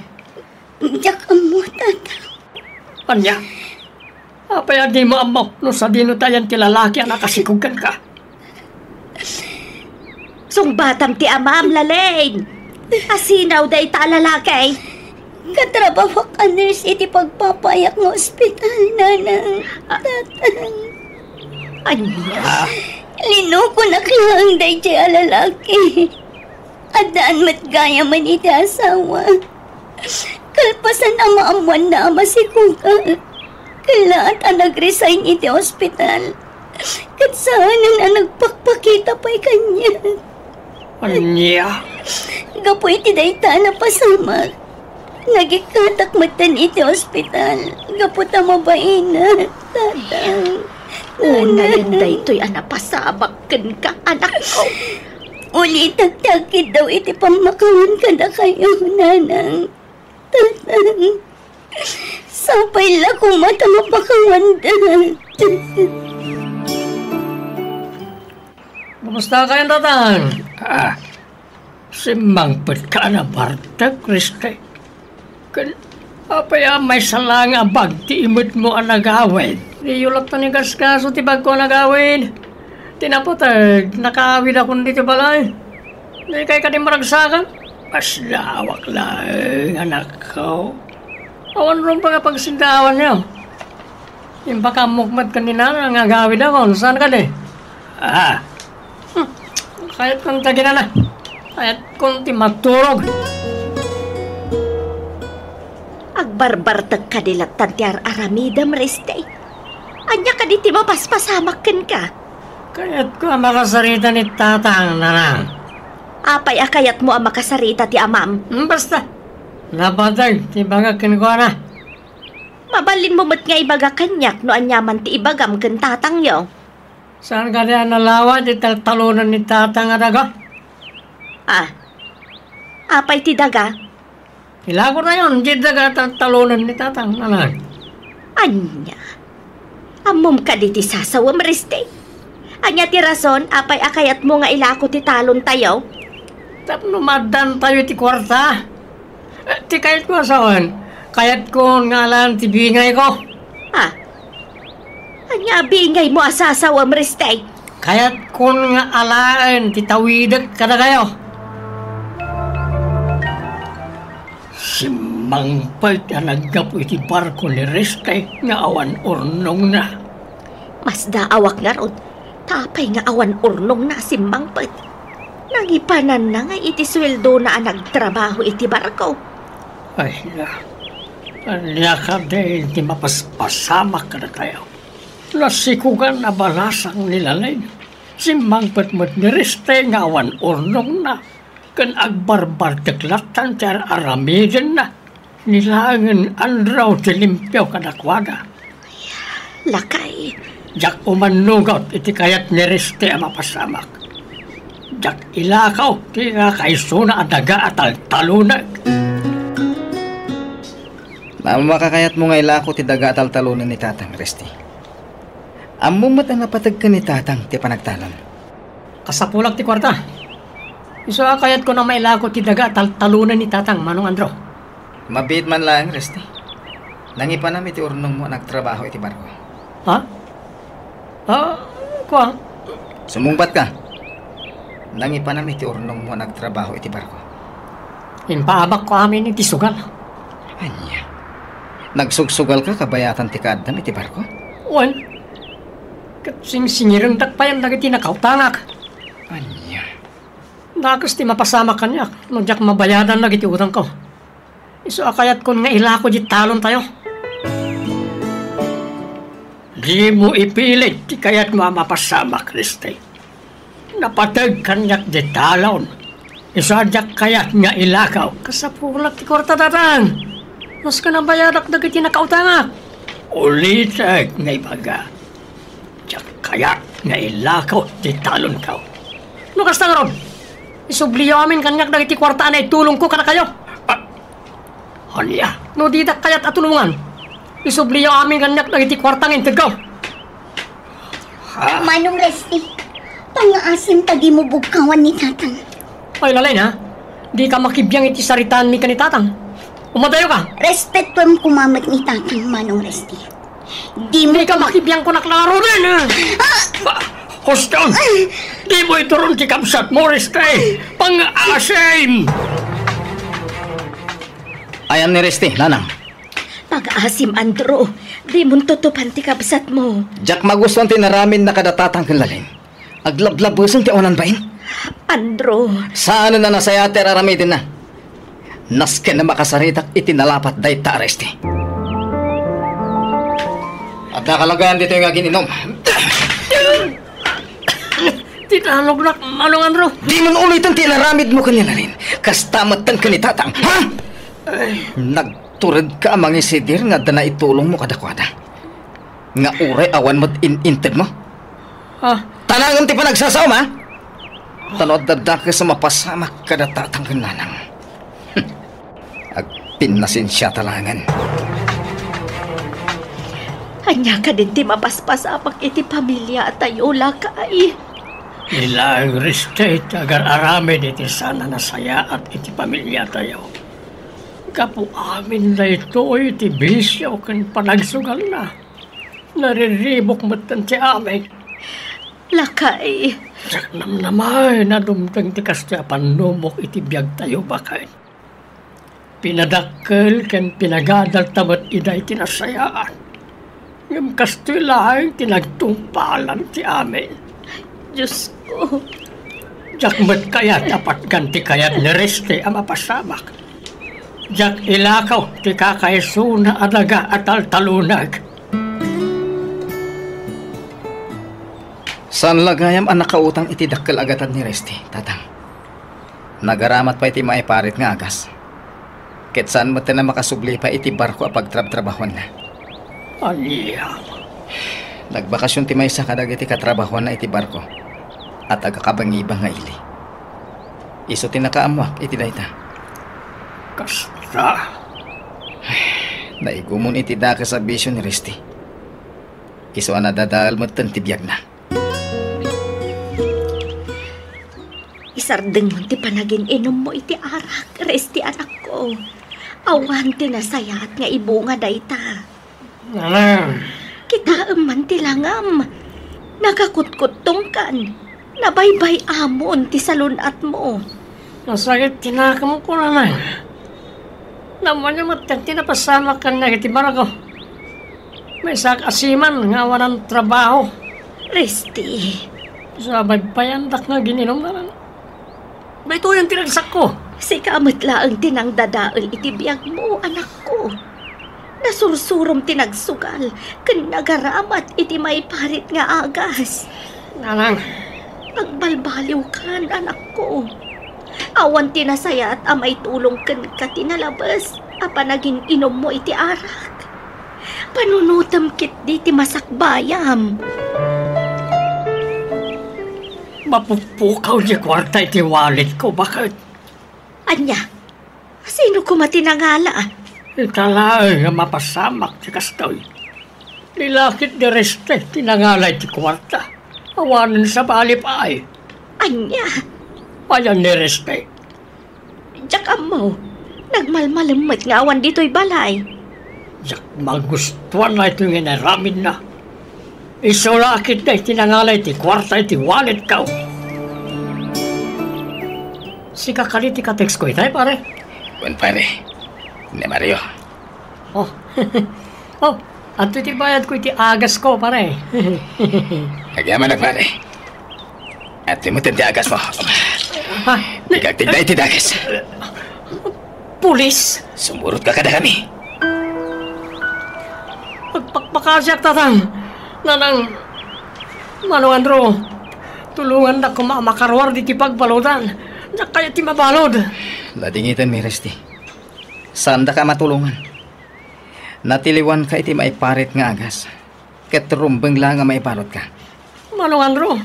Diak ammo, Tata. Ania? Apay a dimo ammo no sadino ti ayan ti lalaki a nakasikog kenka? Sungbatam ti amam, Lalin. Asino dayta a lalaki? Katrabahuak a nurse iti pagpapayak nga ospital, Nanang. Ah. Tatang. Ania? Linukonak laeng daydiay a lalaki. Addaan met gayamen iti asawa. Kalpasan a maammoanna a masikogak, kellaat a nag-resign iti ospital. Ket saanen a nagpakpakita pay kaniak. Ania? Gapu iti dayta a napasamak, nagikkatak metten iti ospital gapu ta mabainak, Tatang. Unayen daytoy a napasamak kenka, anakko. Ulitek ti agkiddaw iti pammakawan kadakayo, Nanang. Tatang, sapay la koma ta mapakawanda. Kumusta kayon, Tatang? Ah, simmangpetka a nabartek, Riste. Ken apay a maysa laeng a bag ti imetmo a nagawid? Diyo latta ni kaskaso ti bagko a nagawid. Ti napateg, nakaawidakon ditoy balay. Dikay kadi maragsakan? Masdaawak laeng, anakko. Awan rumbeng a pagsindaawannyo. Impakaammo met ken ni Nanang nga agawidakon. Saan kadi? Ah. Hmm. Kayatkon ti aginana. Kayatkon ti maturog. Agbarbartek kadi lattan ti ar-aramidem, Riste. Ania kadi ti mapaspasamak kenka? Kayatko a makasarita ni Tatang, Nanang. Apay a kayatmo a makasarita ti amam? Hmm, basta. Napateg ti ibagak kenkuana. Mabalinmo met nga ibaga kaniak no aniaman ti ibagam ken tatangyo. Saan kadi a nalawa ti taltalonen ni Tatang a daga? Ah. Apay ti daga? Ilakotayon ti daga a taltalonen ni Tatang, Nanang. Ania? Ammom kadi ti sasawem, Riste? Ania ti rason apay a kayatmo nga ilako ti talontayo? Tapno maaddaantayo iti kuarta. Eh, ti kayatko a sawen, kayatkon nga alaen ti bingayko. Ah, ania a bingaymo a sasawem, Riste? Kayatkon nga alaen ti tawidek kadakayo. Simmangpet a naggapu iti barko ni Riste nga awan urnongna. Masdaawak ngarud, ta apay nga awan urnongna a simmangpet? Nangipananna nga iti sueldona a nagtrabaho iti barko. Ay na, ania kadi ti mapaspasamak kadatayo? Nasikogan a balasang ni Lalin. Simmangpet met ni Riste nga awan urnongna, ken agbarbartek lattan ti ar-aramidenna. Ni laengen Andrew ti limpio kadakuada. Lakay. Diak umannugot iti kayat ni Riste a mapasamak. Diak ilako ti nakaisuna a daga a taltalonek. Makakayatmo nga ilako ti daga a taltalonen ni Tatang, Riste. Ammom met a napateg ken ni Tatang ti panagtalon. Kasapulak ti kuarta. Isu a kayatko a mailako ti daga a taltalonen ni Tatang, Manong Andrew. Mabiit man laeng, Reste. Nangipanam iti urnongmo a nagtrabaho iti barko. Ha? Ah, kua? Sumungbatka. Nangipanam iti urnongmo a nagtrabaho iti barko. Impaabakko amin iti sugal. Ania? Nagsugsugalka kabayatan ti kaaddam iti barko? Wen. Ket singsingirendak payen dagiti nakautangak. Ania? Dakes ti mapasamak kaniak no diak mabayadan dagiti utangko. Isu a kayatkon nga ilako diay talontayo. Dimo ipilit ti kayatmo a mapasamak, Riste. Napateg kaniak diay talon. Isu a diak kayat nga ilakaw. Kasapulak ti kuarta, Tatang. Maski nabayadak dagiti nakautangak. Ulitek nga ibaga, diak kayat nga ilakaw ti talonko. No kasta ngarud, isubliyo amin kaniak dagiti kuarta a naitulongko kadakayo. Ah, ania? No didak kayat a tulongan, isubliyo amin kaniak dagiti kuarta nga intedko. Ha? Manong Resti, pangngaasim ta gimubugkawan ni Tatang. Ay, Lalay, ha? Dika makibiang iti saritaanmi ken ni Tatang. Umadayo ka. Respetuem koma met ni Tatang, Manong Resti. Dimo Dika makibiang kunak la ngaruden, ha? Ah! Ba, huston! Dimo ituron ti kabsatmo, Resti. Pangngaasim! Ayan ni Resti, nanang. Pag-asim, Andrew. Dimon tutupan ti kabsatmo. Diak magustuan ti inaramidna kada Tatang ken Lalin. Aglablabesen ti awanan bain. Andrew. Saanen a nasayaat ti ar-aramidenna. Nasken a makasaritak iti nalapat dayta a Resti. Adda kalagayan ditoy nga agin-inom. Ti talognak, Manong Andrew. Dimon uliten ti inaramidmo ken ni Lalin. Kasta metten ken ni Tatang, ha? Ay. Nagturedka a mangisidir nga adda naitulongmo kadakuada. Nga uray awan met in-intedmo. Ah. Tanangem ti panagsasaom, ha? Ta no adda dakes a mapasamak kada Tatang ken Nanang. Agpinnasensiata laengen. Ania kadin ti mapaspasamak iti pamiliatayo, lakay? Ni laeng Resti ti agar-aramid iti saan a nasayaat iti pamiliatayo. Gapu amin daytoy ti bisio ken panagsugalna. Nariribuk metten ti amin. Lakay. Diak namnamaen a dumteng ti kastoy a pannubok iti biagtayo baket. Pinadakkel ken pinagadalta met idiay ti nasayaat. Ngem kastoy laeng ti nagtungpalan ti amin. Diosko. Diak met kayat a patgan ti kayat ni Resti a mapasamak. Diak ilakaw ti kakaisuna a daga a taltalunag. Saan la gayam a nakautang iti dakkel a gatad ni Resti, Tatang. Nagaramat pay ti maiparit nga agas. Ket saan met a makasubli pay iti barko a pagtrabtrabahuanna. Ania? Nagbakasion ti maysa kadagiti katrabahuanna iti barko a taga-Kabangibang nga ili. Isu ti nakaammoak iti dayta. Kasta. Naigumon iti dakes a bisio ni Resti. Isu a nadadael metten ti biagna. Isardengmo ti panagin-inummo iti arak, Resti, anakko. Awan ti nasayaat nga ibunga dayta. Nanang. Kitaem man ti langam. Nakakutkutongkan. Nabaybay-amon ti salun-atmo. Nasakit ti nakemko, Nanang. Namanyo met ti napasamak kaniak iti barko. Maysak a seaman nga awanan trabaho. Resti. Sa baybayandak nga gin-inum, Nanang. Daytoyen ti ragsakko. Sika met laeng ti nangdadael iti biagmo, anakko. Nasursurom ti nagsugal ken nagaramat iti maiparit nga agas. Nanang. Agbalbaliwkan, anakko. Awan ti nasayaat a maitulong kenka ti nalabes a panagin-inummo iti arak. Panunotem ketdi ti masakbayam. Mapukpukaw ti kuarta iti walletko, baket. Ania? Sino koma ti nangala? Ita laeng nga mapasamak ti kastoy. Ni lakay ni Resti ti nangala iti kuarta. Awanen sabali pay. Ania? Ayan ni Resti. Diak ammo. Nagmalmalem met nga awan ditoy balay. Diak magustuan daytoy nga inaramidna. Isu la ketdi ti nangala iti kuarta iti walletko. Sika kadi ti ka-textko itay, pare? Wen, pare. Ni Mario. Oh. Oh, adtoy ti bayadko iti agasko, pare. Agyamanak, pare. Adtoy met ti agasmo. Ha? Igagtigda iti dagas. Pulis? Sumurotka kadakami. Agpakpakasiak, Tatang. Nanang, Manong Andrew, tulongandak koma a makaruar diti pagbaludan. Diak kayat ti mabalud. Ladingiten mi, Resti. Saandaka a matulongan. Natiliwanka iti maiparit nga agas, ket rumbeng la nga maibaludka. Mano ngarud,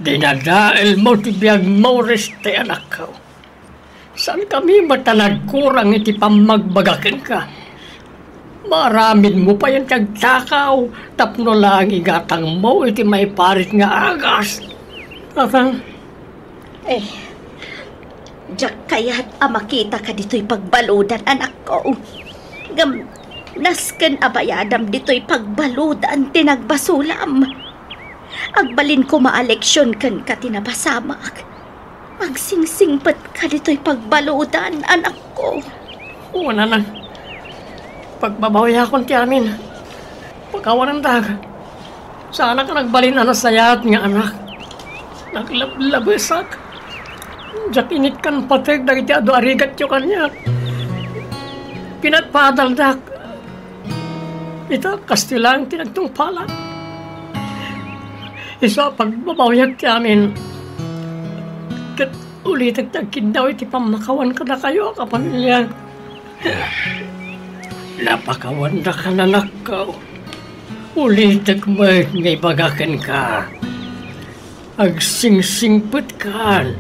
dinadaelmo ti biagmo, Resti, anakko. Saankami met a nagkurang iti pammagbaga kenka. Maaramidmo payen ti agtakaw tapno laeng igatangmo iti maiparit nga agas. Tatang. Eh, diak kayat a makitaka ditoy pagbaludan, anakko. Ngem, nasken a bayadam ditoy pagbaludan ti nagbasolam. Agbalin koma a leksion kenka ti napasamak. Agsingsingpetka ditoy pagbaludan, anakko. Wen, nanang, pagbabawiakon ti amin. Pakawanendak. Saanak a nagbalin a nasayaat nga anak. Naglablabesak. Diak inikkan pateg dagiti adu a rigatyo kaniak. Pinadpadaldak. Ita, kasta laeng ti nagtungpalak. Isu a pagbabawiak ti amin. Ket ulitek ti agkiddaw iti pammakawan kadakayo a kapamilya. Napakawandak, anakko. Ulitek met nga ibaga kenka. Agsingsingpetkan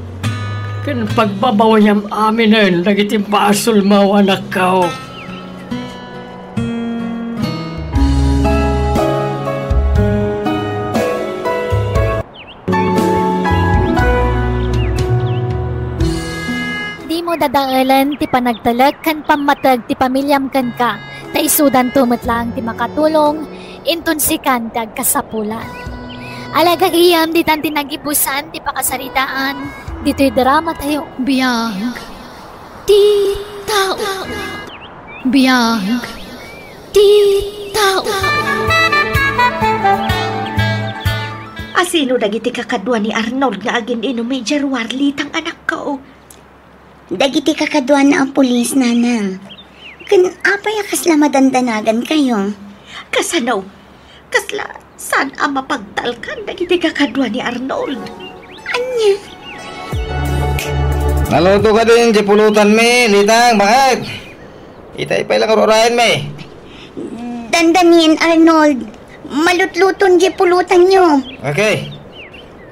ken pagbabawiam aminen dagiti basolmo, anakko. Dimo dadaelen ti panagtalek ken pammateg ti pamiliam kenka, ta isudanto met laeng ti makatulong inton sikan ti agkasapulan. Ala, gagayyem, ditan ti nagibusan ti pakasaritaan ditoy dramatayo. Biag ti tao. Biag ti tao. Asino dagiti kakadua ni Arnold nga agin-inum idiay ruar, Litang, anakko? Dagiti kakaduana a pulis, nanang. Ken apay a kasla madandanagankayo? Kasano? Kasla saan a mapagtalkan dagiti kakadua ni Arnold? Ania? Naluto kadin diay pulutanmi, Litang, baket? Itay pay la nga uraenmi. Dandanin, Arnold. Malutluton diay pulutanyo. Okay.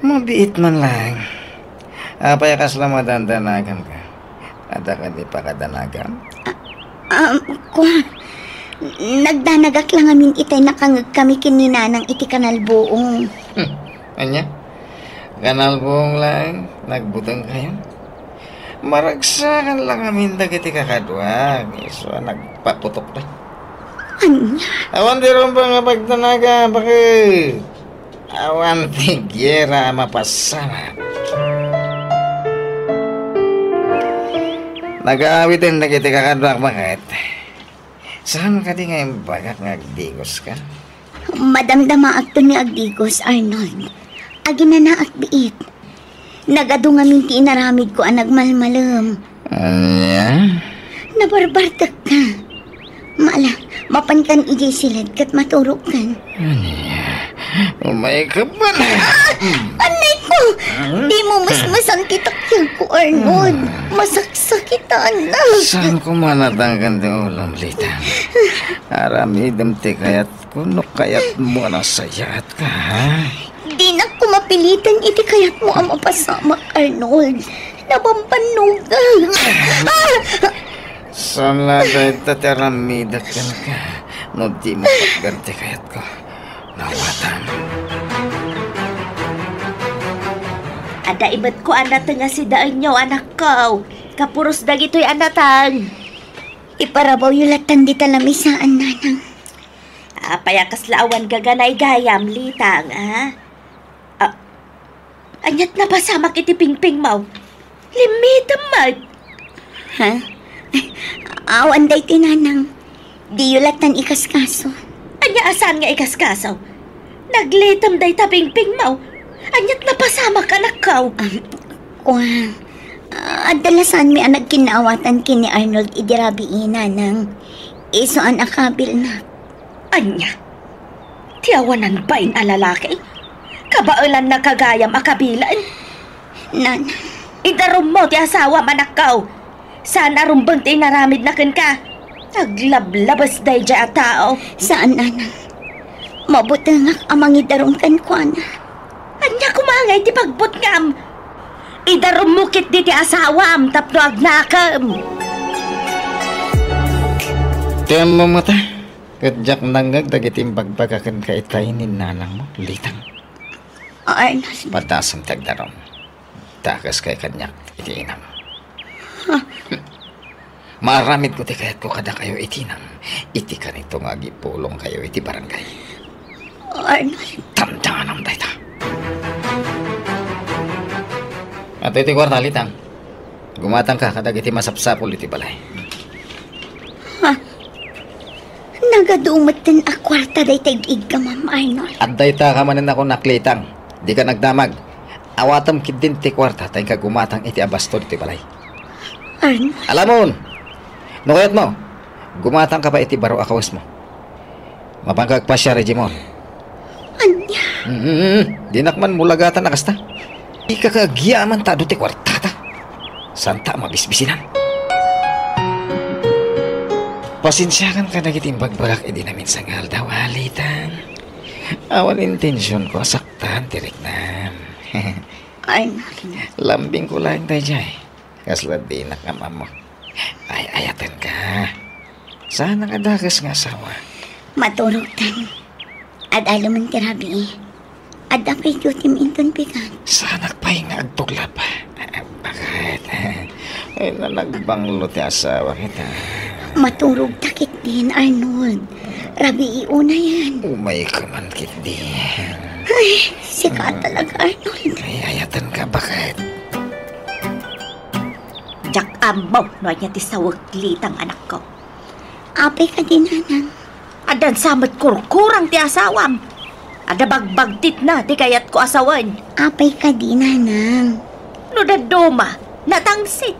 Mabiit man laeng. Apay a kasla madandanaganka? Adda kadi pakadanagam? Ah, ah, kua, nagdanagak la ngamin itay nakangegkami ken ni Nanang iti kanalbuong. Hmm, ania? Kanalbuong laeng nagbutengkayo? Maragsakan la ngamin dagiti kakaduak, isu a nagpaputok la. Ania? Awan ti rumbeng nga pagdanagan, baket. Awan ti giyera a mapasamak. Nagaawiden dagiti kakaduak, baket. Saan kadi nga imbagak nga agdigoska? Madamdamaakto ni agdigos, Arnold. Aginanaak biit. Nagadu ngamin ti inaramidko a nagmalmalem. Ania? Nabarbartekka. Mala, mapankan idiay siled ket maturogkan. Ania? Umayka man. Ah! Anay ko! Hmm? Dimo mesmesan ti takyagko, Arnold. Ah. Masaksakitan. Saan ko manatangkan ti ulom, Litang? Aramidem ti kayatko no kayatmo a nasayaatka, ha? Dinak ko mapilitan iti kayatmo a mapasamak, Arnold. Nabambannogak. Ah! Saan la dayta ti aramidek kenka no dimo patgan ti kayatko. Nawatam. Adda imetko a nateng a sidaenyo, anakko. Kapuros dagitoy a nateng. Iparabawyo lattan dita lamisaan, nanang. Apay a kasla awan gaganay gayam, Litang, a? Ah, aniat napasamak iti pingpingmo? Limmitem met. Ha? Awan daytoy, nanang. Diyo lattan ikaskaso. Ania a saan nga ikaskaso? Naglitem dayta pingpingmo. Aniat napasamak, anakko? Ah, kua. Ah, adda la saanmi a nagkinnaawatan ken ni Arnold idi rabii, nanang. Isu a nakabilnak. Ania? Ti awanan bain a lalaki? Kabaelanna gayam a kabilen? Nanang, Idarummo ti asawam, anakko. Saan a rumbeng ti inaramidna kenka. Aglablabes daydiay a tao. Saan, nanang. Mabutengak a mangidarum kenkuana. Ania koma ngay ti pagbutngam? Idarummo ketdi ti asawam tapno agnakem. Ti ammom ngata, ket diak nangngeg dagiti imbagbaga kenka itay ni nanangmo, Litang. Arnold. Padasem ti agdarum. Dakeskayo kaniak iti inam. Ha? Maaramidko ti kayatko kadakayo iti inam, iti kanito nga agipulongkayo iti barangay. Arnold. Damdamanam dayta. Adtoy ti kuarta, Litang. Gumatangka kadagiti masapsapul iti balay. Ha? Nagadu metten a kuarta dayta ig-iggamam, Arnold. Adda ita ka manen a kunak, Litang. Dika nagdamag. Awatem ketdin ti kuarta ta inka gumatang iti abasto ditoy balay. Arnold. Alamon! No kayatmo, gumatangka pay iti baro a kawesmo. Mapanka agpasiar idiay mall. Ania? Mm, dinak man mulagatan a kasta. Dika ka agyaman ta adu ti kuartata. Saanta a mabisbisinan. Pasensiakan kadagiti imbagbagak idi naminsan nga aldaw, a, Litang. Awan intensionko a saktan ti riknam. Ay, lambingko laeng daydiay. Kasla dinak am-ammo. Ay-ayatenka. Saanak a dakes nga asawa. Maturogtan. Ad-alo man ti rabii. Adda pay dutim inton bigat. Saanak pay nga agtuglap. Bakit? Ay, nanagbanglo ti asawa kita. Maturogta ketdin, Arnold. Rabii unayen. Umayka man ketdin. Ay, sika talaga, Arnold. Ay, ayatenka, bakit? Diak ammo no ania ti sawek, Litang, anakko. Apay kadi, nanang? Addan sa met kurkurang ti asawam. Adda bagbagtitna ti kayatko a sawen. Apay kadi, nanang? No dadduma, natangsit.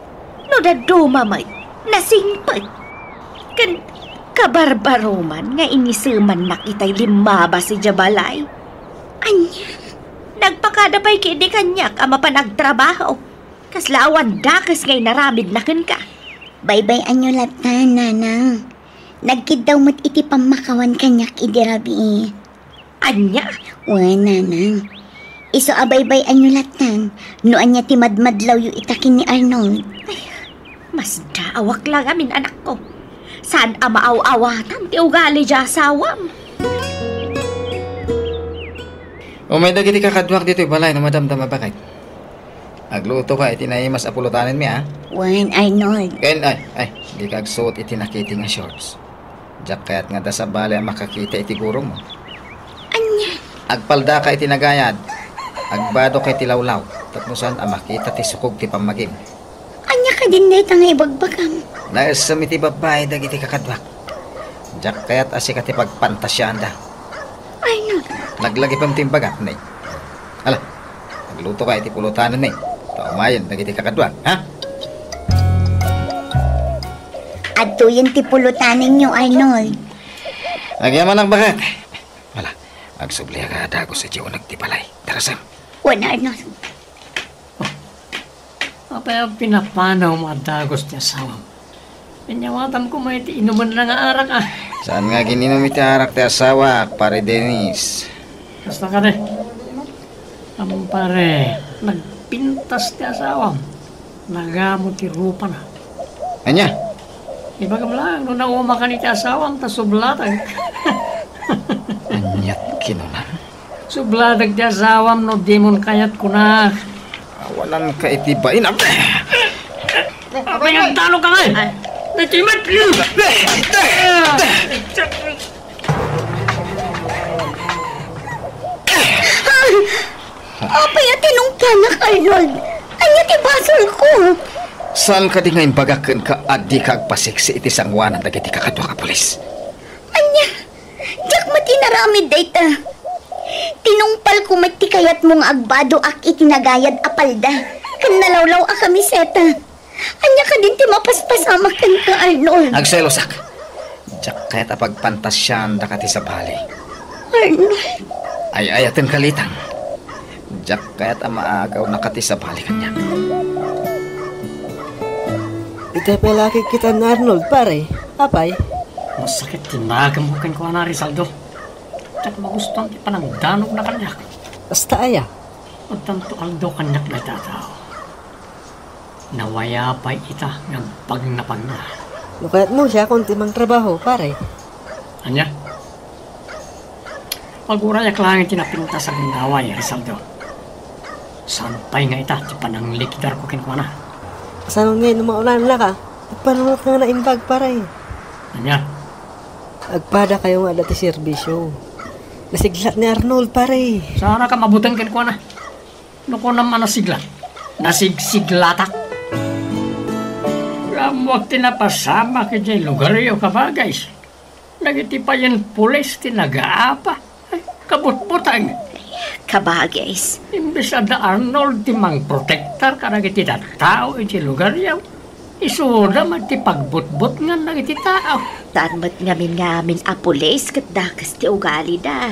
No dadduma met, nasingpet. Ken kabarbaroman nga inisemannak itay limmabas idiay balay. Ania? Nagpakada pay ketdi kaniak a mapan agtrabaho. Kasla awan dakes nga inaramidna kenka. Baybay-anyo latta, nanang. Nagkiddaw met iti pammakawan kaniak idi rabii. Ania? Wen, nanang. Isu a baybay-anyo lattan no ania ti madmadlawyo ita ken ni Arnold. Ay, masdaawak la ngamin, anakko. Saan a maaw-awatan ti ugali diay asawam. Umay dagiti kakaduak ditoy balay no madamdama, bakit? Aglutoka iti naimas a pulotanenmi, a? Wen, Arnold. Ken, ay, ay, dika agsuot iti nakiting a shorts. Diak kayat nga adda sabali a makakita iti gurongmo. Ania? Agpaldaka iti nagayad. Agbadoka iti lawlaw. Tapno saan a makita ti sukog ti pammagim. Ania kadin dayta nga ibagbagam? Naessem iti babbai dagiti kakaduak. Diak kayat a sika ti pagpantasiaanda. Ay, no. Naglagipem ti imbagak, ne. Ala, aglutoka iti pulotanen, ne. Ta umayen dagiti kakaduak, ha? Adtoyen ti pulotanenyo, Arnold. Agyamanak, baket. Ala, agsubliak a dagus idiay uneg ti balay. Darasem. Wen, Arnold. Apay a pinapanawmo a dagus ti asawam? Inyawatan koma iti inumenna nga arak, a. Saan nga gin-inum iti arak ti asawak, Pare Dennis? Kasta kadi. Am, pare, nagpintas ti asawam. Nagamo ti rupana. Ania? Ibagam laeng no naumakan iti asawam ta sublatag. Aniat kinunam? Sublatag ti asawam no dimon kayat kunak. Awananka iti bainam. Apay nga agtalokka ngay? Ay. Iti met-, Apay a tinungpanak, Arnold? Ania ti basolko? Saan kadi nga imbagak kenka a dika agpasiksi iti sangoanan dagiti kakaduak a pulis? Ania? Diak met inaramid dayta. Tinungpalko met ti kayatmo nga agbadoak iti nagayad a palda ken nalawlaw a kamiseta. Ania kadin ti mapaspasamak kenka, Arnold? Agselosak. Diak kayat a pagpantasiaandaka ti sabali. Arnold. Ay-ayatenka, Litang. Diak kayat a maagawnaka ti sabali kaniak. Te pay la kikkitan ni Arnold, pare. Apay? Masakit ti naganmo kenkuana, Rizaldo. Diak magustuan ti panangdanogna kaniak. Kasta aya? Addanto aldaw kaniak dayta a tao. Nawaya pay ita nga agpagnapagna. No kayatmo, siakon ti mangtrabaho, pare. Ania? Pagurayak laeng ti napintas a gundaway, Rizaldo. Saan pay nga ita ti pananglikidarko kenkuana? Kasano ngay no maunanka? Agpanunotko nga naimbag, pare. Ania? Agpadakayo nga adda ti serbisio. Nasiglat ni Arnold, pare. Saanka mabuteng kenkuana? No kunam a nasiglat, nasigsiglatak. Ammoak ti napasamak idiay lugaryo, kabagis. Dagiti payen pulis ti nagaapa. Ay, kabutbuteng. Kabagis. Imbes adda Arnold ti mangprotektar kadagiti tattao iti lugaryo, isuda met ti pagbutbutngan dagiti tao. Saan met ngamin nga amin a pulis ket dakes ti ugalida.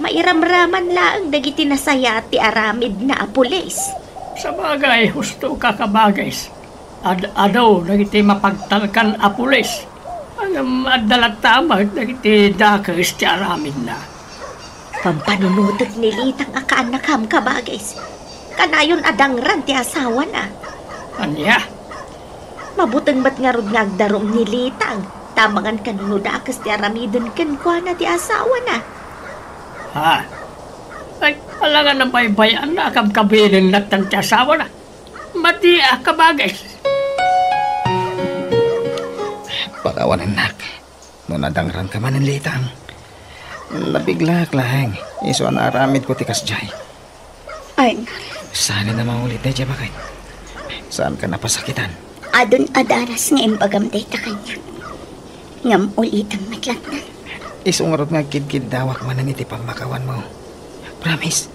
Mairamraman laeng dagiti nasayaat ti aramidna a pulis. Sabagay, husto ka, kabagis. Ad-adu dagiti mapagtalkan a pulis. Ngem adda latta met dagiti dakes ti aramidna. Pampanunotek ni Litang a kaannakam, kabagis. Kanayon a dangran ti asawana. Ania? Mabuteng met ngarud nga agdarum ni Litang, ta amangan kano no dakes ti aramiden kenkuana ti asawana. Ha? Ay, alangan a baybay-anna a kabkabilenna ti asawana. Madi a kabagis. Pakawanennak. No nadangranka manen, Litang, nabiglaak laeng. Isu a naaramidko ti kasdiay. Arnold. Saan a maulit daydiay, baket? Saanka napasakitan? Adun a daras nga imbagam dayta kaniak. Ngem ulitem met latta. Isu ngarud nga agkidkiddawak manen iti pammakawanmo. Promise,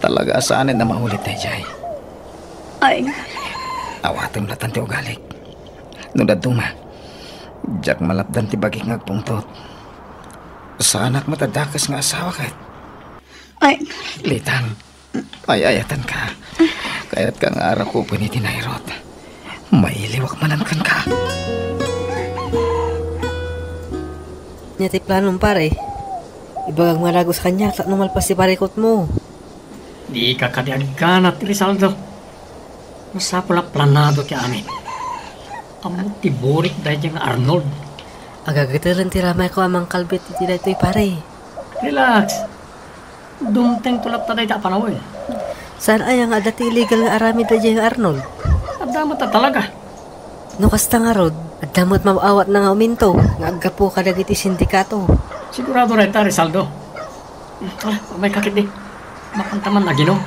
talaga a saan a maulit daydiay. Arnold. Awatem latta ti ugalim. No dadduma, diak malapdan ti bagik nga agpungtot. Saanak met a dakes nga asawa ket. Arnold. Litang, ay-ayatenka. Kayatka nga arakupen iti nairut. Mailiwak manen kenka. Ania ti planom, pare? Ibagam nga dagus kaniak tapno malpas ti parikutmo. Dika kadi agganat, Rizaldo. Masapul a planado ti amin. Ammok ti burik daydiay nga Arnold. Agagitelen ti ramayko a mangkalbit iti daytoy, pare. Relax. Dumtengto latta dayta a panawen. Saan aya nga adda ti illegal nga aramid daydiay nga Arnold? Adda met a talaga. No kasta ngarud, adda met maaw-awatna nga uminto nga aggapu kadagiti sindikato. Sigurado dayta, Rizaldo. Ah, umayka ketdi. Mapanta man aginom.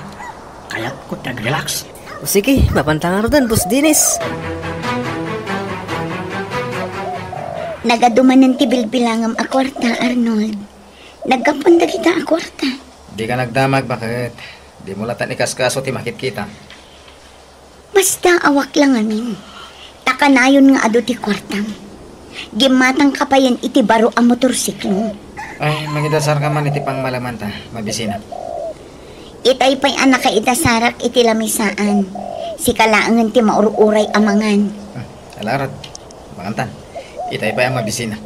Kayatko ti agrelax. O sige, mapanta ngaruden, Boss Dennis. Nagadu manen ti bilbilangam a kuarta, Arnold. Naggapuan dagita a kuarta. Dika nagdamag, baket. Dimo latta ikaskaso ti makitkita. Masdaawak la ngamin, ta kanayon nga adu ti kuartam. Gimmatangka payen iti baro a motorsiklo. Ay, mangidasarka man iti pangmalamanta, mabisinak. Itay pay a nakaidasarak iti lamisaan. Sika laengen ti maur-uray a mangan. Hmm, ala ngarud, mangantan. Itay pay a mabisinak.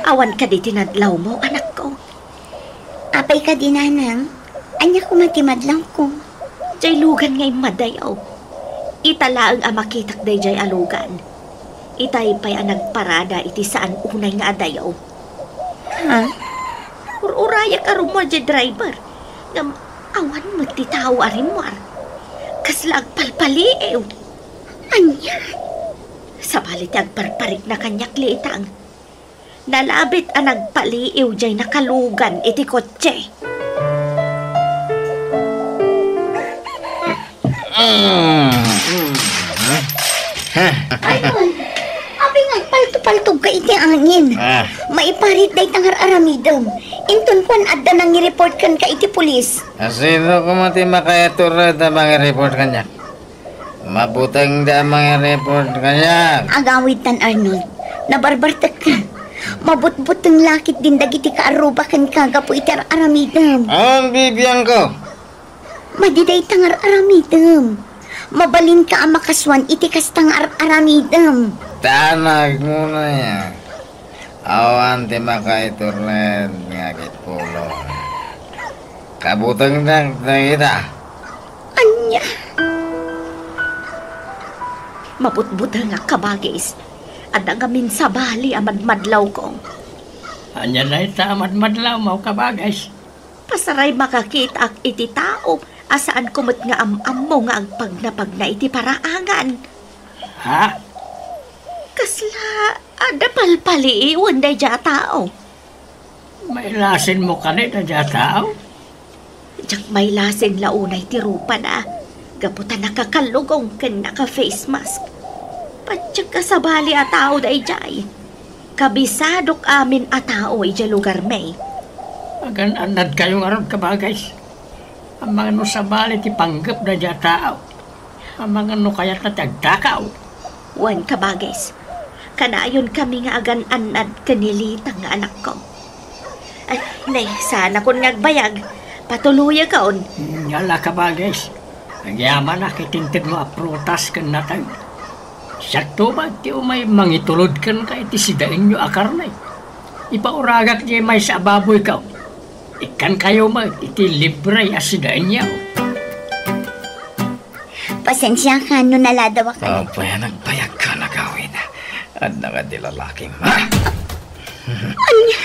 Awan kadi ti nadlawmo, anakko? Apay kadi, nanang? Ania koma ti madlawko? Jay lugan nga immadayo. Ita laeng a makitak dayjay a lugan. Itay pay a nagparada iti saan unay nga adayo. Ha? Ur-urayak a rummuar jay driver. Ngem awan met ti tao a rimmuar. Kasla agpalpaliiw. Ania? Sabali ti agparparikna kaniak, Litang. Nalabit a nagpaliiw jay nakalugan iti kotse. Ay, apay nga agpaltupaltogka iti angin? Ah. Maiparit dayta nga ar-aramidem. Inton kuan adda nangireport kenka iti pulis. Asino koma ti makaiturod a mangireport kaniak? Mabuteng da a mangireport kaniak. Agawidtan, Arnold. Nabarbartekka. Mabutbuteng la ketdin dagiti kaarruba kenka gapu iti ar-aramidem. Awan bibiangko. Madi dayta nga ar-aramidem. Mabalinka a makasuan iti kasta nga ar-aramidem. Tanagmo na ya. Awan ti makaitured nga agipulong. Kabutengnak dagita. Ania? Mabutbutengak, kabagis. Adda ngamin sabali a madmadlawko. Ania dayta a madmadlawmo, kabagis? Pasaray makakitaak iti tao a saanko met nga am-ammo nga agpagnapagna iti paraangan. Ha? Kasla adda palpaliiwen daydiay a tao. Mailasinmo kadi daydiay a tao? Diak mailasin la unay ti rupana, gapu ta nakakallugong ken naka-face mask. Patiek a sabali a tao daydiay. Kabisadok amin a tao idiay lugarmi. Agan-annadkayo ngarud, kabagis. Amangan no sabali ti panggep daydiay a tao. Amangan no kayatna ti agtakaw. Wen, kabagis. Kanayon kami nga agan-annad ken ni Litang nga anakko. Ay, nay, saanakon nga agbayag. Patuloyakon. Ania la, kabagis. Agyamanak iti intedmo a prutas ken nateng. Siakto met ti umay mangitulod kenka iti sidaenyo a karne. Ipauragak diay maysa a baboyko. Ikkankayo met iti libre a sidaenyo. Pasensiakan no naladawak. Apay a nagbayagka, agawid. Adda kadi lalakim, ha? Ania?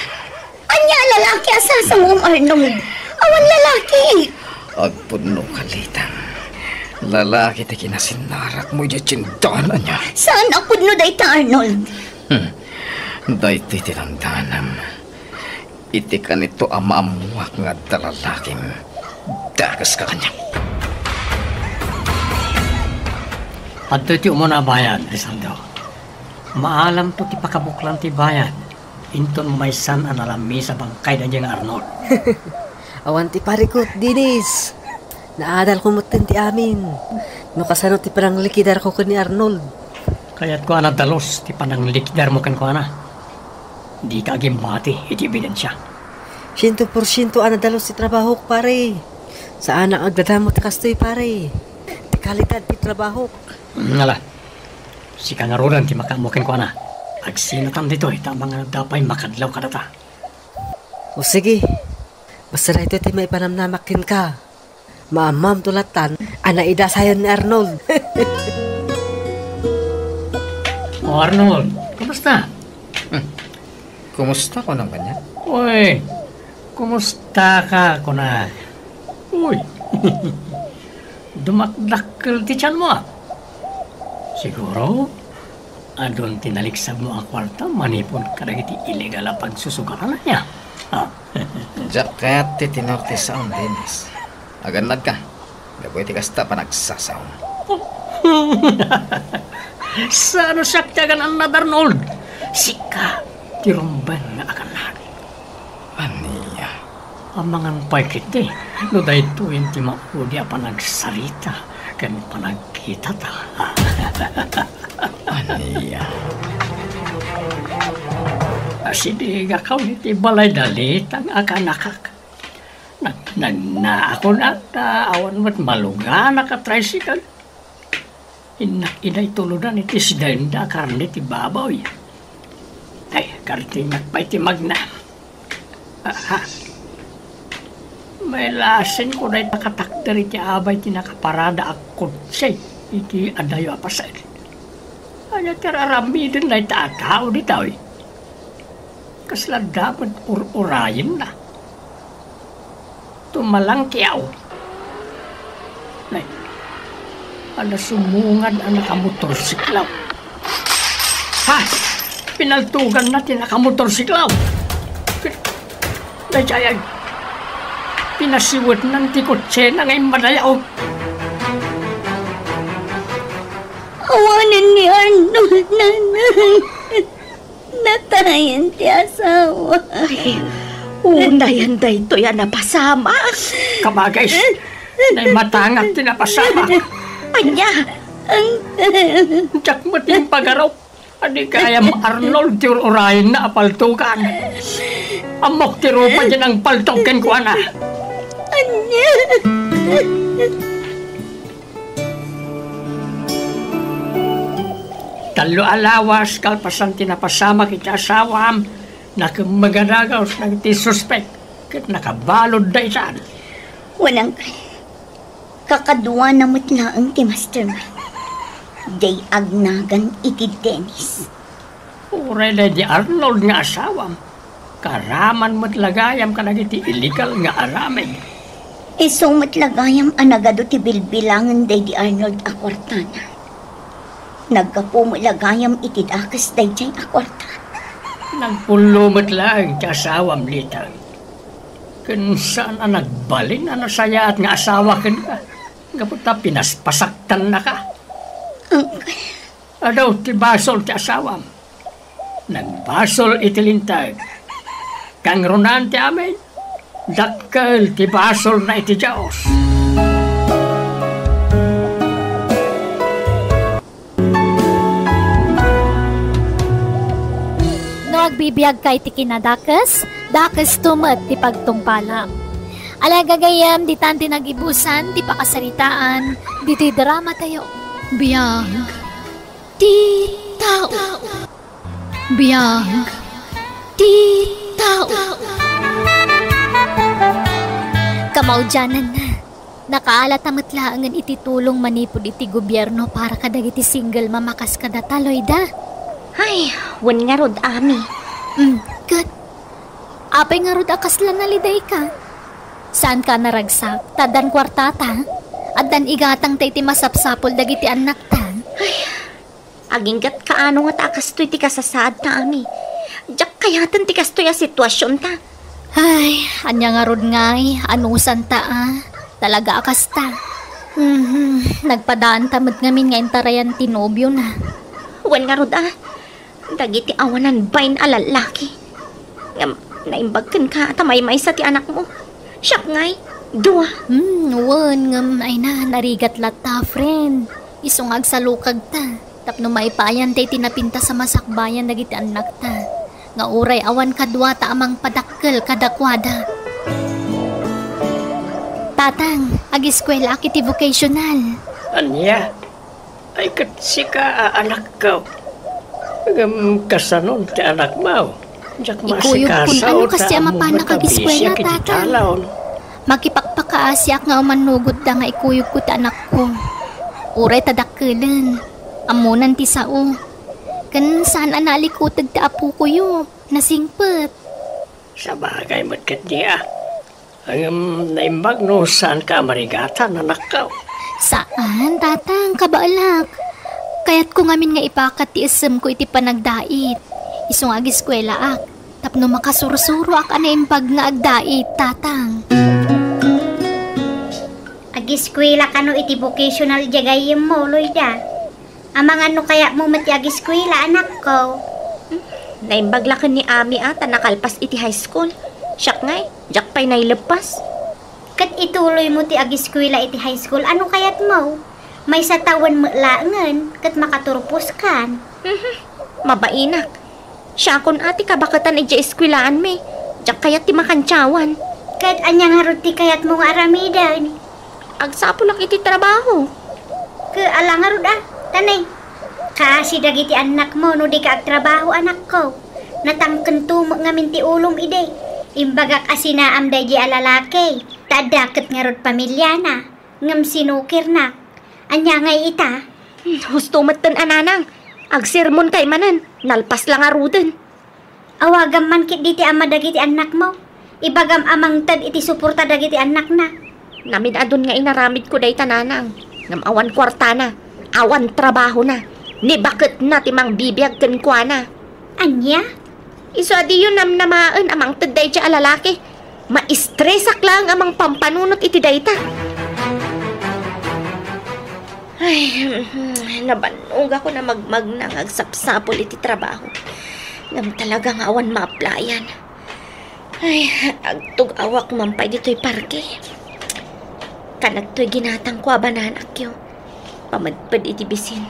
Ania a lalaki a sasamoam, Arnold? Awan lalaki. Agpudno ka, Litang. Lalaki ti kinasinarakmo idiay tiendahan, ania? Saan a pudno dayta, Arnold? Hmm. Daytoy ti dandanam. Iti kanito a maammoak nga adda lalakim, dakeska kaniak. Adtoy ti umuna a bayad, Lisandro. Maalamto ti pakabuklan ti bayad. Inton maysan a nalamis a bangkay daydiay nga Arnold. Awan ti parikut, Dennis. Naadalko metten ti amin. No kasano ti pananglikidarko ken ni Arnold. Kayatko a nadalus ti pananglikidarmo kenkuana. Dika agimmati iti ebidensia. Siento porsiento a nadalus ti trabahok, pare. Saanak agdadamag ti kastoy, pare. Ti kalidad ti trabahok. Ngala. Sika ngaruden ti makaammo kenkuana. Agsinatan ditoy ta amangan adda pay makadlaw kadata. O sige. Basta daytoy ti maipanamnamak kenka. Maammamto lattan a naidasayan ni Arnold. O, Arnold, kumusta? Hmm. Kumusta, kunam kaniak? Uy, kumusta ka, kuna? Uy, dumakdakkel ti tianmo, a. Siguro, adun ti naliksabmo a kuarta manipud kadagiti illegal a pagsusugaran, ania? Ah. Diak kayat ti tenor ti saom, Dennis. Agannadka. Gapu iti kasta, panagsasaom. Saan a siak ti agan-annad, Arnold? Sika ti rumbeng nga agannad. Ania? Amangan pay ketdi no daytoyen ti maudi a panagsarita ken panagkitata. Ania? Asidigak iti balay da Litang a kanakak. Nag-, nagnaakon at, ah, awan met maluganak a tricycle. Innak idiay tuludan iti sidaenda a karne ti baboy. Ay, kartingak pay ti magna. Aha. Mailasinko dayta katakder iti abay ti nakaparada a kotse iti adayo a pasen. Ania ti ar-aramiden dayta a tao ditoy? Kasla adda met ur-urayenna. Tumalangkiaw. Nay, adda sumungad a nakamotorsiklaw. Ha! Pinaltuganna ti nakamotorsiklaw. Daydiay, pinasiwetnan ti kotsena nga immadayo. Awanen ni Arnold, nanay. Natayen ti asawa. Ay, unayen daytoy a napasamak. Kabagis, nay matangak ti napasamak. Ania? Diak met impagarup. Adi gayam Arnold ti ur-urayenna a paltugan. Ammok ti rupa diay nangpaltog kenkuana. Ania? Tallo a lawas kalpasan ti napasamak iti asawam, nakemmeg a dagus dagiti suspek ket nakabalud daytan. Wen, uncle, kakaduana met laeng ti mastermind. Diay agnagan iti Dennis. Uray daydi Arnold nga asawam, karaman met la gayam kadagiti illegal nga aramid. Isu met la gayam a nagadu ti bilbilangen daydi Arnold a kuartana. Naggapu met la gayam iti dakes daydiay a kuarta. Nagpullo met laeng ti asawam, Lita. Ken saan a nagbalin a nasayaat nga asawa kenka, gapu ta pinaspasaktannaka. Uncle. Adu ti basol ti asawam. Nagbasol iti linteg. Kangrunaan ti amin, dakkel ti basolna iti Dios. No agbibiagka iti kinadakes, dakesto met ti pagtungpalam. Ala, gagayyem, ditan ti nag-ibusan ti pakasaritaan ditoy dramatayo. Biag ti tao. Biag ti tao. Kamaudiananna, nakaalata met laengen iti tulong manipud iti gobierno para kadagiti single mama kas kadata, Loida. Ay, wen ngarud, Ami. Mm, ket apay ngarud a kasla nalidayka? Saanka a naragsak, ta addan kuartata? Addan igatangta iti masapsapul dagiti annakta? Ay, aginggatka no ngata a kastoy ti kasasaadta, Ami. Diak kayaten ti kastoy a situasionta. Ay, ania ngarud ngay, anusanta a. Talaga a kasta. Mhm, nagpadaanta met ngamin nga intarayan ti nobiona. Wen ngarud a, dagiti awanan bain a lallaki. Ngem, naimbag kenka ta maymaysa ti anakmo. Siak ngay, dua. Hmm, wen, ngem, ay na, narigat latta, friend. Isu nga agsalukagta. Tapno maipaayan ti napintas a masakbayan dagiti annakta, nga uray awan kaduata a mangpadakkel kadakuada. Tatang, agiskuelaak iti vocational. Ania? Ay, ket sika a anakko. Ngem kasanon ti anakmo? Diak Ikuyogkon, maasikaso ano kasi ta a mapanak agiskuela, busy iti Tatang? Talaon. Makipakpakaasiak nga umannugotda nga ikuyogko ti anakko. Uray ta dakkelen. Ammonan ti sao. Ken saan a nalikuteg ti apokoyo. Nasingpet. Sabagay met ketdi a. Ngem naimbag no saanka a marigatan, anakko. Saan, Tatang, kabaelak. Kayatko ngamin nga ipakat ti essemko iti panagdait. Isu nga agiskuelaak. Tapno makasursuroak a naimbag nga agdait, Tatang. Agiskuela kano iti vocational diay gayyemmo, Loida? Amangan no kayatmo met ti agiskuela, anakko. Naimbag la ken ni Ami a ta nakalpas iti high school. Siak ngay, diak pay naileppas. Ket ituloymo ti agiskuela iti high school, ano kayatmo? Maysa tawen met laengen, ket makaturposkan. Mhm. Mabainak. Siakon a ti kabaketan idiay eskuelaanmi. Diak kayat ti makantiawan. Ket ania ngarud ti kayatmo nga aramiden? Agsapulak iti trabaho. Ket ala ngarud a, tanay. Kaasi dagiti annakmo no dika agtrabaho, anakko. Natangkento met ngamin ti ulom idi. Imbagak a sinaam daydi a lalaki. Ta adda ket ngarud pamiliana. Ngem sinukirnak. Ania ngay ita? Hmm, husto metten a nanang. Agsermon kay manen, nalpas la ngaruden. Awagam man ketdi ti ama dagiti annakmo. Ibagam a mangted iti suporta dagiti annakna. Namin-adun nga inaramidko dayta, nanang. Ngem awan kuartana, awan trabahona. Ni baketna ti mangbibiag kenkuana. Ania? Isu a diyo namnamaen a mangted daydiay a lalaki. Maistresak laeng a mangpampanunot iti dayta. Ay, nabannogakon a magmagna nga agsapsapul iti trabaho. Ngem talaga nga awan maaplayan. Ay, agtug-awak man pay ditoy parke. Kanaktoy ginatangko a bananakyo. Pamedped iti bisin.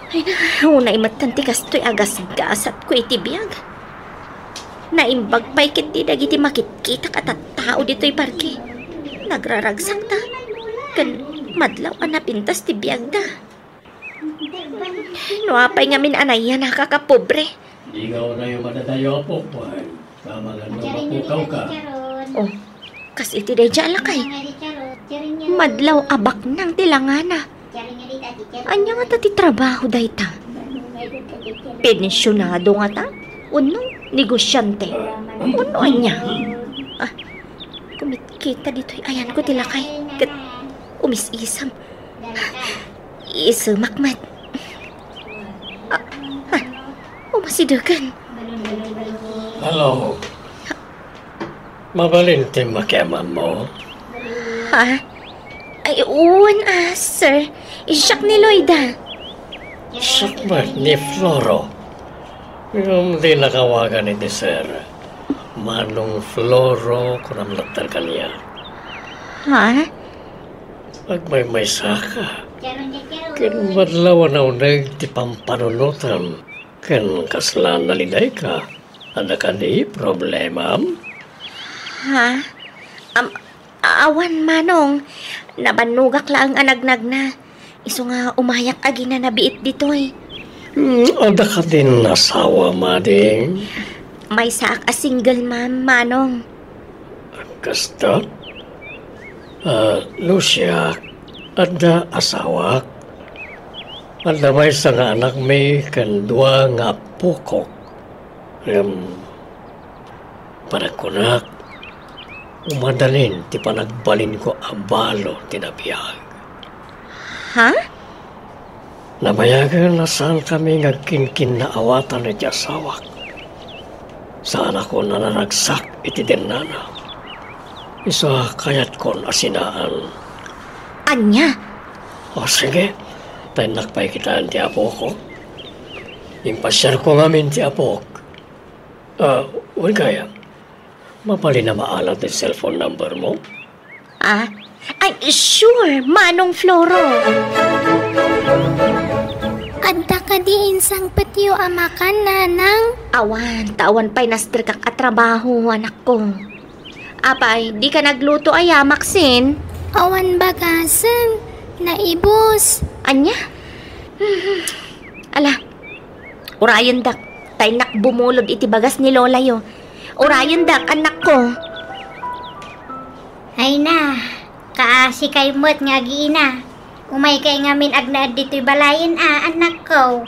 Ay na, unay metten ti kastoy a gasgasatko iti biag. Naimbag pay ketdi dagiti makitkitak a tattao ditoy parke. Nagraragsakta. Ken madlaw a napintas ti biagda. No apay ngamin a nayanaka, kapobre. Di nga unayo madadayo a pukpuan. Kamangan no mapukaw ka. Oh, kas iti daydiay a lakay. Madlaw a baknang ti langana. Ania ngata ti trabaho dayta? Pensionado ngata? Wenno negosiante? Wenno ania? Ah, kumitkita ditoy ayanko ti lakay ket umis-isem. Isemak met. Ah, ah, umasidegen. Hello. Mabalin ti makiammo? Ha? Ay, wen a, sir. Siak ni Loida. Siak met ni Floro. Ngem dina awagan iti sir. Manong Floro, kunam latta kaniak. Ha? Agmaymaysaka. Ket madlaw a nauneg ti pampanunotem ken kasla nalidayka. Adda kadi problemam? Ha? Am, awan, Manong. Nabannogak laeng a nagnagna. Isu nga umayak a ginanabiit ditoy. Hmm, adda kadin asawa, mading? Maysaak a single mom, Manong. Kasta? Ah, Lucia, adda asawak. Adda maysa nga anakmi ken dua nga appokok. Ngem, panagkunak, umadalin ti panagbalinko a balo ti nabiag. Ha? Nabayagen a saankami nga agkinkinnaawatan iti asawak. Saanakon a naragsak iti dennana. Isu a kayatkon a sinaan. Ania? O, sige. Tayennak pay kitaen ti apok. Impasiarko ngamin ti apok. Ah, wen kaya, mabalin a maalam ti cellphone number mo? Ah? Ay, sure, Manong Floro. Adda kadi insangpetyo a makan, Nanang? Awan, ta awan pay nasterkak a trabaho, anakko. Apay, dika nagluto aya, Maxine? Awan bagasen, naibus. Ania? Ala, urayendak, ta innak bumulod iti bagas ni lolayo. Urayendak, annakko. Ay na, kaasikay met nga agiina. Umaykay ngamin agnaed ditoy balayen a, annakko.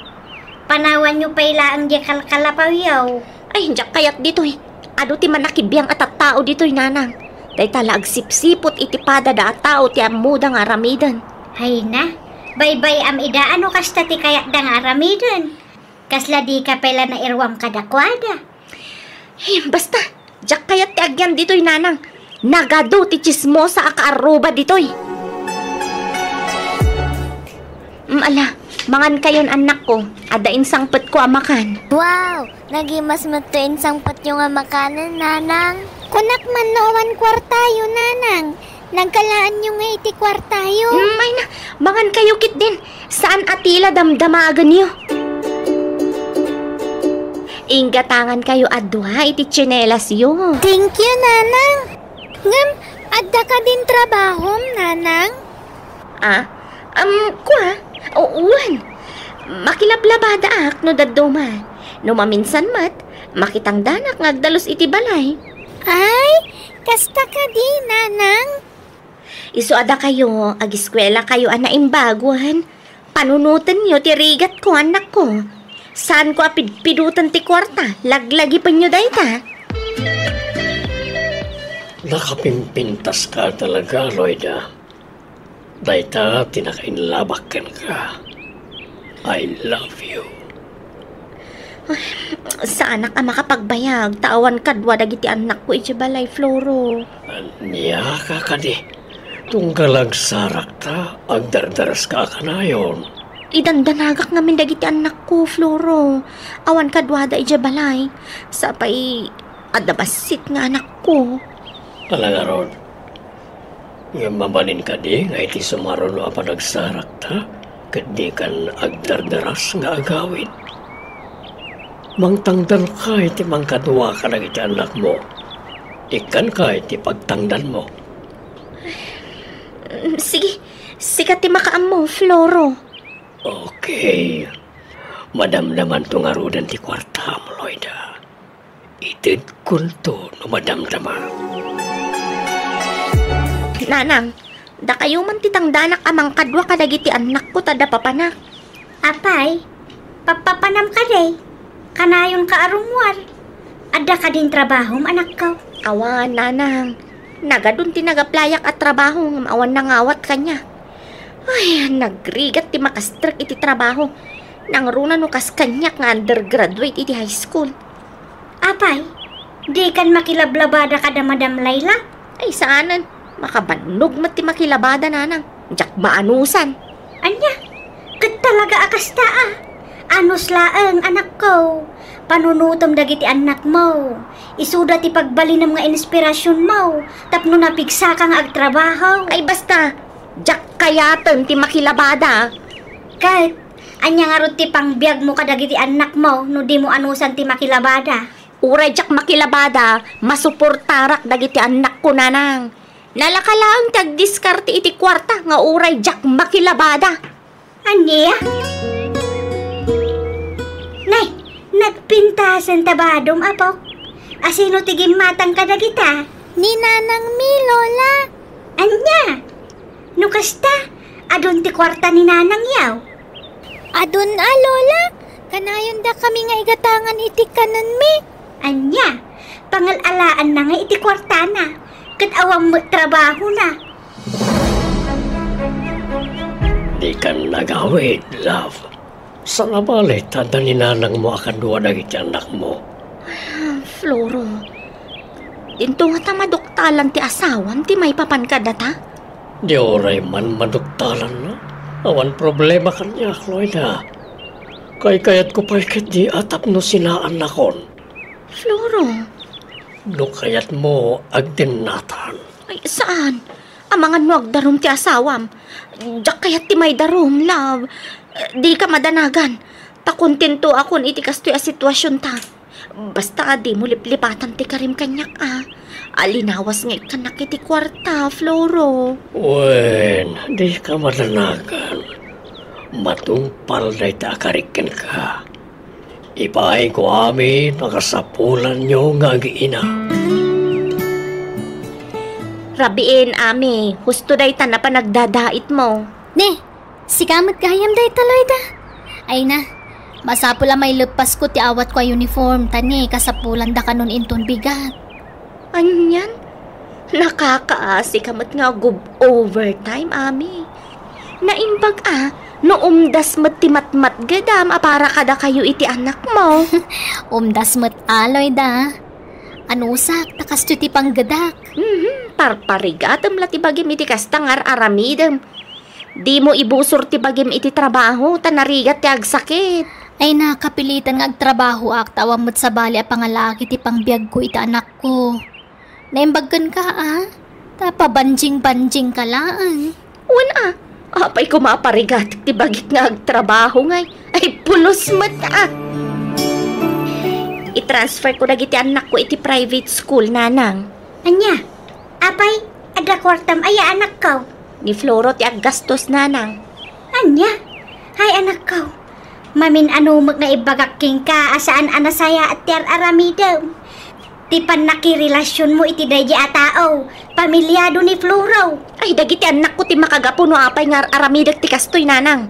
Panawanyo pay laeng diay kalkalapawyo. Ay, diak kayat ditoy. Adu ti manakibiang a tattao ditoy, Nanang. Dayta la agsipsiput iti padada a tao ti ammoda nga aramiden. Ay na, baybay-am ida a no kasta ti kayatda nga aramiden. Kasla dika pay la nairuam kadakuada. Eh, basta, diak kayat ti agyan ditoy, Nanang. Nagadu ti tsismosa a kaarruba ditoy. Mm, ala, mangankayon, annakko. Adda insangpetko a makan. Wow! Nagimas met to insangpetyo nga makanen, Nanang. Kunak man no awan kuartayo, Nanang. Nagkalaanyo nga iti kuartayo. Mm, ay na, mangankayo ketdin. Saan a ti la damdamagenyo. Inggatangankayo a dua iti tsinelasyo. Thank you, Nanang. Ngem, adda kadin trabahom, Nanang? Ah? Am, kua? O, wen. Makilablabadaak no dadduma. No maminsan met, makitangdanak nga agdalus iti balay. Ay, kasta kadi, Nanang? Isu a dakayo, agiskuelakayo a naimbag, wen. Panunotenyo ti rigatko, annakko. Saanko a pidpiduten ti kuarta, laglagipenyo dayta. Nakapimpintaska talaga, Loida. Dayta ti nakainlabak kenka. I love you. Ay, saanak a makapagbayag, ta awan kadua dagiti annakko idiay balay, Floro. Ania ka kadi? Tunggal agsarakta, agdardaraska a kanayon. Idandanagak ngamin dagiti annakko, Floro. Awan kaduada idiay balay. Sapay, adda bassit nga anakko. Ala ngarud, ngem mabalin kadi nga iti sumaruno a panagsarakta, ket dikan agdardaras nga agawid? Mangtangdalka iti mangkadua kadagiti annakmo. Ikkanka iti pagtangdanmo. Mm, sige, sika ti makaammo, Floro. Okay. Madamdamanto ngaruden ti kuartam, Loida. Itedkonto no madamdama. Nanang, dakayo man ti tangdanak a mangkadua kadagiti annakko ta adda papanak. Apay, pappapanam kadi? Kanayonka a rummuar. Adda kadin trabahom, anakko? Awan, nanang. Nagadun ti nagaplayak a trabaho ngem awan nangawat kaniak. Ay, nagrigat ti makastrek iti trabaho. Nangruna no kas kaniak nga undergraduate iti high school. Apay, dikan makilablabada kada Madam Layla? Ay, saanen. Makabannog met ti makilabada, nanang. Diak maanusan. Ania? Ket talaga a kasta a. Anus laeng, anakko. Panunutem dagiti annakmo. Isuda ti pagbalinem nga inspirasionmo tapno napigsaka nga agtrabaho. Ay, basta, diak kayaten ti makilabada. Ket, ania ngarud ti pangbiagmo kadagiti annakmo no dimo anusan ti makilabada? Uray diak makilabada, masuportarak dagiti annakko, nanang. Nalaka laeng ti agdiskarte iti kuarta nga uray diak makilabada. Ania? Nay, nagpintasen ta badom, apok. Asino ti gimmatang kadagita? Ni nanangmi, Lola. Ania? No kasta, adun ti kuarta ni nanangyaw? Adun a, Lola. Kanayondakami nga igatangan iti kanenmi. Ania? Pangal-alaanna nga iti kuartana, ket awan met trabahona. Dikan nagawid, love. Saan a bale ta adda ni nanangmo a kadua dagiti annakmo? Ah, Floro, dinto ngata maduktalan ti asawam ti maipapan kadata? Di uray man maduktalanna. Awan problema kaniak, Loida. Kaykayatko pay ketdi a tapno sinaannakon. Floro. No kayatmo, agdennatan. Ay, saan? Amangan no agdarum ti asawam. Diak kayat ti maidarum, love. Dika madanagan. Ta kontentoakon iti kastoy a situasionta. Basta dimo liplipatan ti karim kaniak, a. Alinawas nga ikkannak iti kuarta, Floro. Wen, dika madanagan. Matungpal dayta a karik kenka. Ipaayko amin a kasapulanyo nga ag-ina. Rabiin, Ami. Husto dayta a panagdadaitmo. Ne, sika met gayam dayta, Loida? Ay na, masapul a maileppasko ti awatko a uniform, ta ne, kasapulanda kanon inton bigat. Anian? Nakakaasi ka met nga agub-overtime, Ami. Naimbag a, no umdas met ti matmatgedam a para kadakayo iti annakmo. Umdas met a, Loida. Anusak, ta kastoy ti panggedak. Mhm, parparigatem la ti bagim iti kasta nga ar-aramidem. Dimo ibusor ti bagim iti trabaho, ta narigat ti agsakit. Ay, nakapilitan nga agtrabahoak, ta awan met sabali a pangalaak iti pangbiagko iti anakko. Naimbag kenka, a? Ta pabanjing-banjingka laeng. Wen, a. Apay koma a parigatek ti bagik nga agtrabaho ngay. Ay, pulos met, a. I-transfer ko dagiti annakko iti private school, nanang. Ania? Apay, adda kuartam aya, anakko? Ni Floro ti aggastos, nanang. Ania? Hay, anakko. Mamin-anumek nga ibbagak kenka a saan a nasayaat ti ar-aramidem. Ti pannakirelasionmo iti daydi a tao, pamilyado ni Floro. Ay, dagiti annakko ti makagapu no apay nga ar-aramidek ti kastoy, nanang.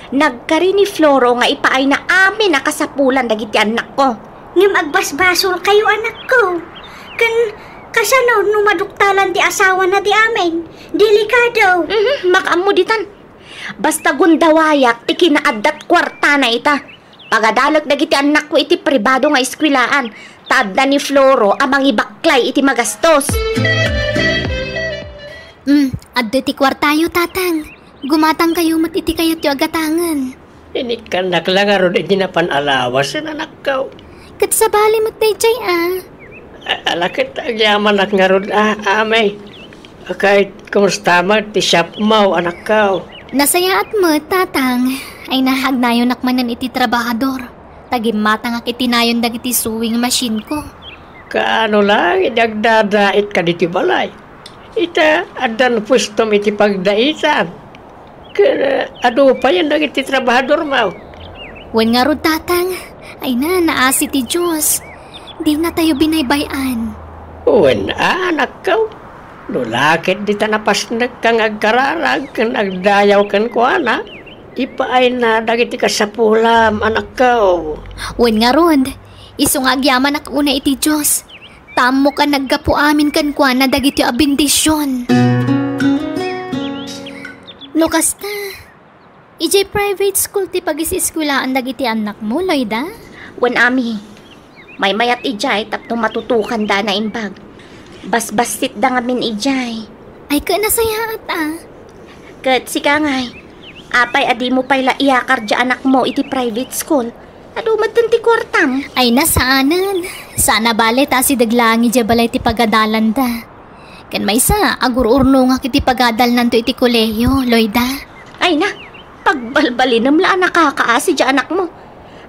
Nagkari ni Floro nga ipaayna amin a kasapulan dagiti annakko. Ngem agbasbasolkayo, anakko. Ken kasano no maduktalan ti asawana ti amin? Delikado. Mhm, makaammo ditan. Basta gundawayak ti kinaaddat kuartana ita. Pagadalek dagiti annakko iti pribado nga eskwelaan, ta adda ni Floro a mangibaklay iti magastos. Mm, adda ti kuartayo, tatang. Gumatangkayo met iti kayatyo a gatangen. Inikkannak la ngarud iti napan alawasen, anakko. Ket sabali met daydiay, a. A-, ala ket agyamanak ngarud, a, amay. Akay, kumusta met ti shopmo, anakko? Nasayaat met, tatang. Ay, nahagnayonak manen iti trabahador. Ta gimmatangak iti nayon dagiti sewing machine-ko. Kaano lang idi agdadait ka ditoy balay? Ita, addan puestom iti pagdaitan. Ket, eh, adu payen dagiti trabahadormo? Wen ngarud, Tatang. Ay na, naasi ti Dios. Dinatayo binaybay-an. Wen, anakko. No la ket dita napasnekka nga agkararag ken agdayaw kenkuana, ipaayna dagiti kasapulam, anakko. Wen ngarud, isu nga agyamanak unay iti Dios, ta ammok a naggapu amin kenkuana dagiti a bendision. No kasta, idiay private school ti pagis-eskuelaan dagiti annakmo, Loida? Wen, Ami. Maymayat idiay tapno matutokanda a naimbag. Basbassitda ngamin idiay. Ay, ket nasayaat, a. Ket sika ngay, apay a dimo pay la iyakar diay anakmo iti private school? Adu metten ti kuartam. Ay, saanen. Saan a bale ta asideg laeng idiay balay ti pagadalanda. Ken maysa, agur-urnongak iti pagadalnanto iti kolehio, Loida. Ay na, pagbalbalinem la a nakakaasi diay anakmo.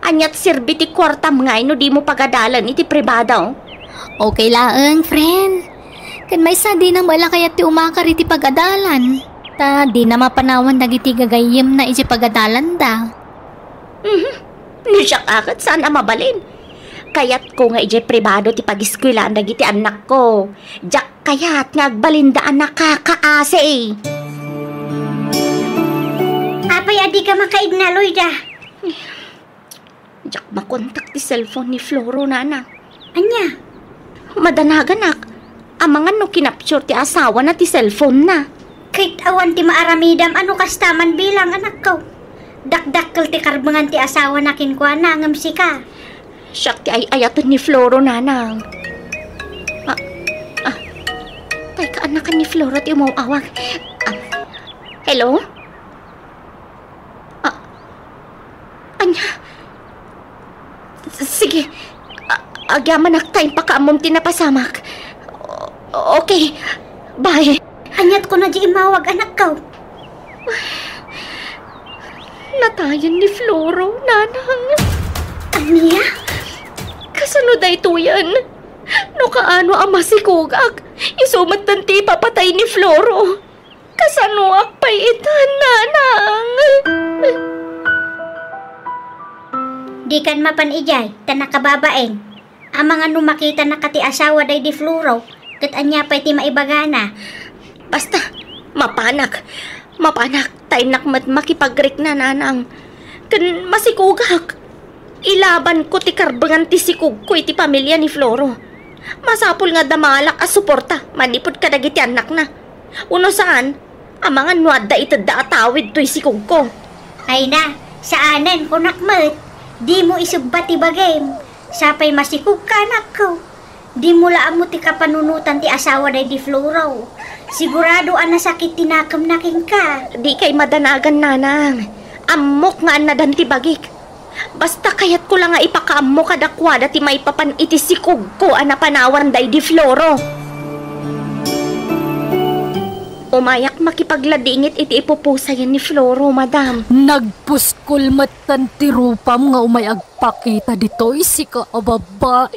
Aniat serbi ti kuartam ngay no dimo pagadalan iti pribado? Okay laeng, friend. Ken maysa, dina met la kayat ti umakar iti pagadalan. Ta dina mapanawan dagiti gagayyemna iti pagadalanda. Mhm. No siak a ket saan a mabalin. Kayatko nga idiay pribado ti pagiskuelaan dagiti annakko. Diak kayat nga agbalinda a nakakaasi. Apay a dika makaigna, Loida? Diak makontak ti cellphone ni Floro, Nanang. Ania? Madanaganak. Amangan no kinapsur ti asawana ti cellphone-na. Ket awan ti maaramidam a no kasta man bilang, anakko. Dakdakkel ti karbengan ti asawana kenkuana ngem sika. Siak ti ay-ayaten ni Floro, Nanang. Ah, ah. Tay, kaanakan ni Floro ti umaw-awag. Ah, hello? Ah, ania? S-, sige. A-, agyamanak ta impakaammom ti napasamak. O-, okay. Bye. Aniat kuna di immawag, anakko? Natayen ni Floro, Nanang. Ania? Kasano daytoyen? No kaano a masikogak, isu metten ti ipapatay ni Floro. Kasanoak pay ita, Nanang? Dikan mapan idiay, ta nakababain. Amangan no makitanaka ti asawa daydi Floro, ket ania pay ti maibagana? Basta, mapanak. Mapanak, ta innak met makipagrikna, Nanang. Ken masikogak. Ilabanko ti karbengan ti sikogko iti pamilia ni Floro. Masapul nga adda maala a suporta manipud kadagiti annakna. Wenno saan, amangan no adda itedda a tawid toy sikogko. Ay na, saanen, kunak met. Dimo isubba ti bagim. Sapay masikogka, anakko. Dimo la ammo ti kapanunotan ti asawa daydi Floro. Sigurado a nasakit ti nakemna kenka. Dikay madanagan, Nanang. Ammok nga annadan ti bagik. Basta kayatko la nga ipakaammo kadakuada ti maipapan iti sikogko a napanawan daydi Floro. Umayak makipagladingit iti ipupusayan ni Floro, madam. Nagpuskol metten ti rupam nga umay agpakita ditoy, sika a babai.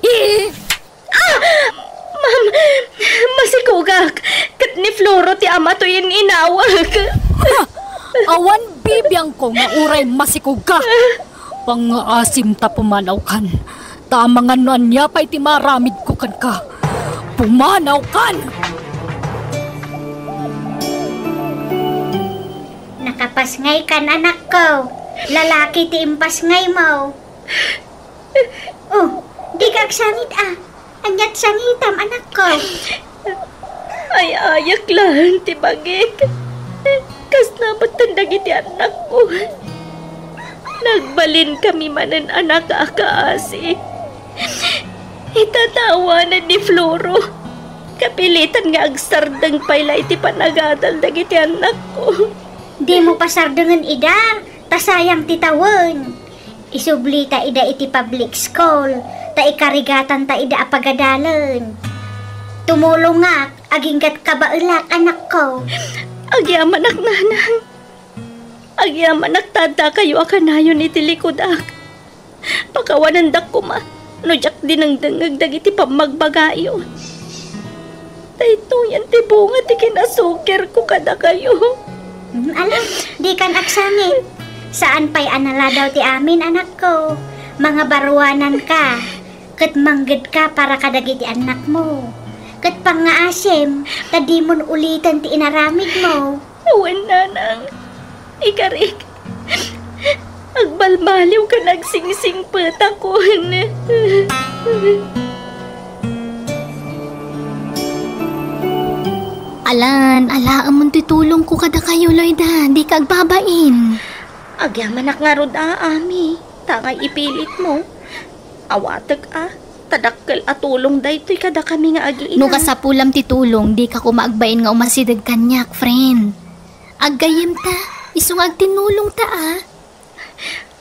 Ah! Ma'am, masikogak. Ket ni Floro ti ama toy in-inawek. Ha! Awan bibiangko nga uray masikogak. Pangngaasim ta pumanawkan. Ta amangan no ania pay ti maaramidko kenka. Pumanawkan! Nakapasngaykan, anakko. Lalaki ti impasngaymo. Oh, dika agsangit a. Aniat sangitam, anakko? Ay-ayak laeng ti bagik. Kasla metten dagiti annakko. Nagbalinkami manen a nakakaasi. Ita ta awanen ni Floro. Kapilitan nga agsardeng pay la iti panagadal dagiti annakko. Dimo pasardengen ida, ta sayang ti tawen. Isublita ida iti public school, ta ikarigatanta ida a pagadalen. Tumulongak, aginggat kabaelak, anakko. Agyamanak, nanang. Agyamanak ta addakayo a kanayon iti likudak. Pakawanendak koma no diak dinengdengngeg dagiti pammagbagayo. Daytoyen ti bunga ti kinasukirko kadakayo. Ala, dikan agsangit. Saan pay a naladaw ti amin, anakko. Mangabaruananka, ket manggedka para kadagiti annakmo. Ket pangngaasim, ta dimon uliten ti inaramidmo. Awan, nanang. Ikarik. Agbalbaliw ken agsingsingpetakon. Alan, alaemon ti tulongko kadakayo, Loida. Dika agbabain. Agyamanak ngarud a, Ami. Ta ngay ipilitmo. Awatek a, ta dakkel a tulong daytoy kadakami nga agiina. No kasapulam ti tulong, dika koma agbain nga umasideg kaniak, friend. Aggayyemta, isu nga agtinnulongta a.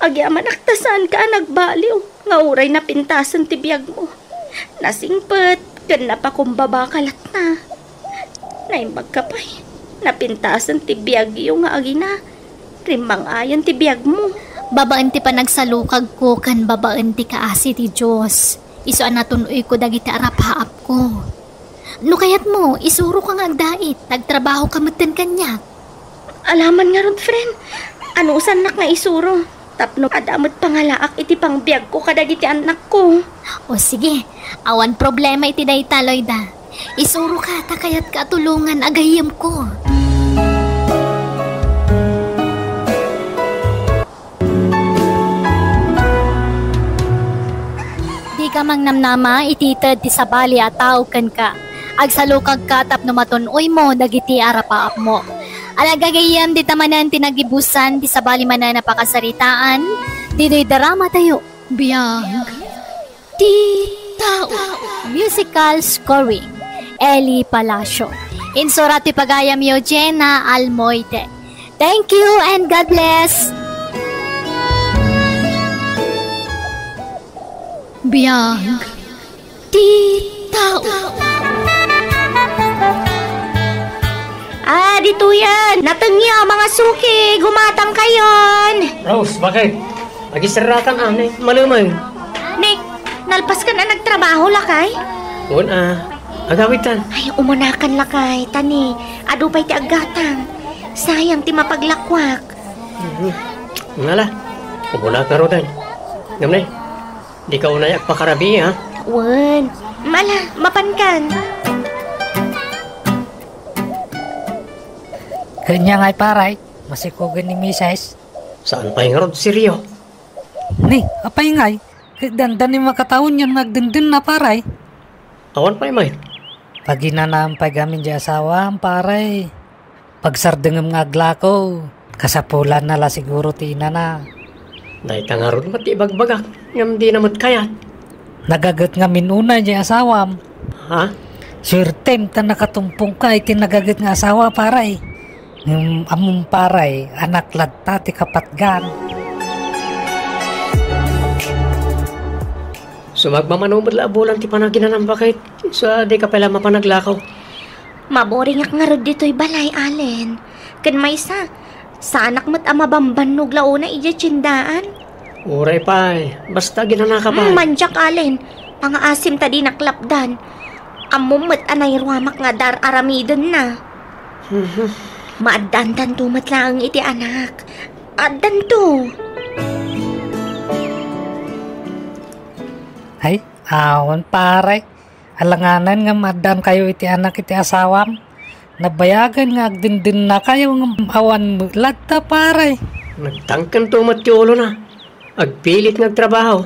Agyamanak ta saanka a nagbaliw nga uray napintasen ti biagmo. Nasingpet ken napakumbaba ka latta. Naimbagka pay, napintasen ti biagyo nga agina. Rimmangayon ti biagmo. Babaen ti panagsalukagko ken babaen ti kaasi ti Dios, isu a natun-oyko dagiti arapaapko. No kayatmo, isuroka nga agdait, ta agtrabahoka metten kaniak. Alaman ngarud, friend. Anusannak nga isuro tapno adda met pangalaak iti pangbiagko kadagiti annakko. O sige, awan problema iti dayta, Loida. Isuroka ta kayatka a tulongan a gayyemko. Dika mangnamnama iti ited ti sabali a tao kenka. Agsalukagka tapno matun-oymo dagiti arapaapmo. Alagagayyem dita manen ti nagibusan ti sabali manen a pakasaritaan, ditoy drama tayo. Biag ti tao. Musical scoring, Eli Palacio. Insurat ti pagayamyo, Jenna Almoite. Thank you and God bless. Biag ti tao. Ah, ditoyen. Natengyo, mga suki. Gumatang kayon. Rose, bakit? Agisarratan, ah, ne, malumayo. Ne, nalpas kan a nagtrabaho, lakay? Wen, ah, agawid tan. Ay, umunakan, lakay. Tani, adu pay ti aggatang. Sayang ti mapaglakwak. Mhm. Ngala, umunakan rodan. Ngem ne, dika unay agpakarabii, ha? Wen. Mala, mapankan. Kanya ngay, paray, masikogen ni Mises. Saan pay ngarud, seryo? Ni, apay ngay, ket dandani makataonyon nga agdendennaka, paray. Awan pay met. Paginanaem pay gamin di asawam, paray. Pagsardengem nga aglako, kasapulanna la siguro ti inana. Dayta ngarud met ti ibagbagak, ngem dina met kayat. Nagaget ngamin unay di asawam. Ha? Suertem ta nakatumpongka iti nagaget nga asawa, paray. Ngem ammom, paray, anak latta ti kapatgan. Sumagmamano met la a bulan ti panaginanam, bakit? Sa di ka pay la mapanaglakaw. Maboringak ngarud ditoy balay, Allen. Ken maysa, saanak met a mabambannog la unay idiay tiendaan. Uray pay, basta aginanaka pay. Hmm, mandiak, Allen. Pangaasim ta dinak lapdan. Ammom met a nairuamak nga dar-aramidenna. Mhm. Maaddaantanto met laeng iti anak. Addanto. Ay, awan, pare. Alanganan nga maaddaankayo iti anak iti asawam. Nabayagen nga agdendennakayo ngem awan met latta, pare. Nagtangkento met ti ulona. Agpilit nga agtrabaho.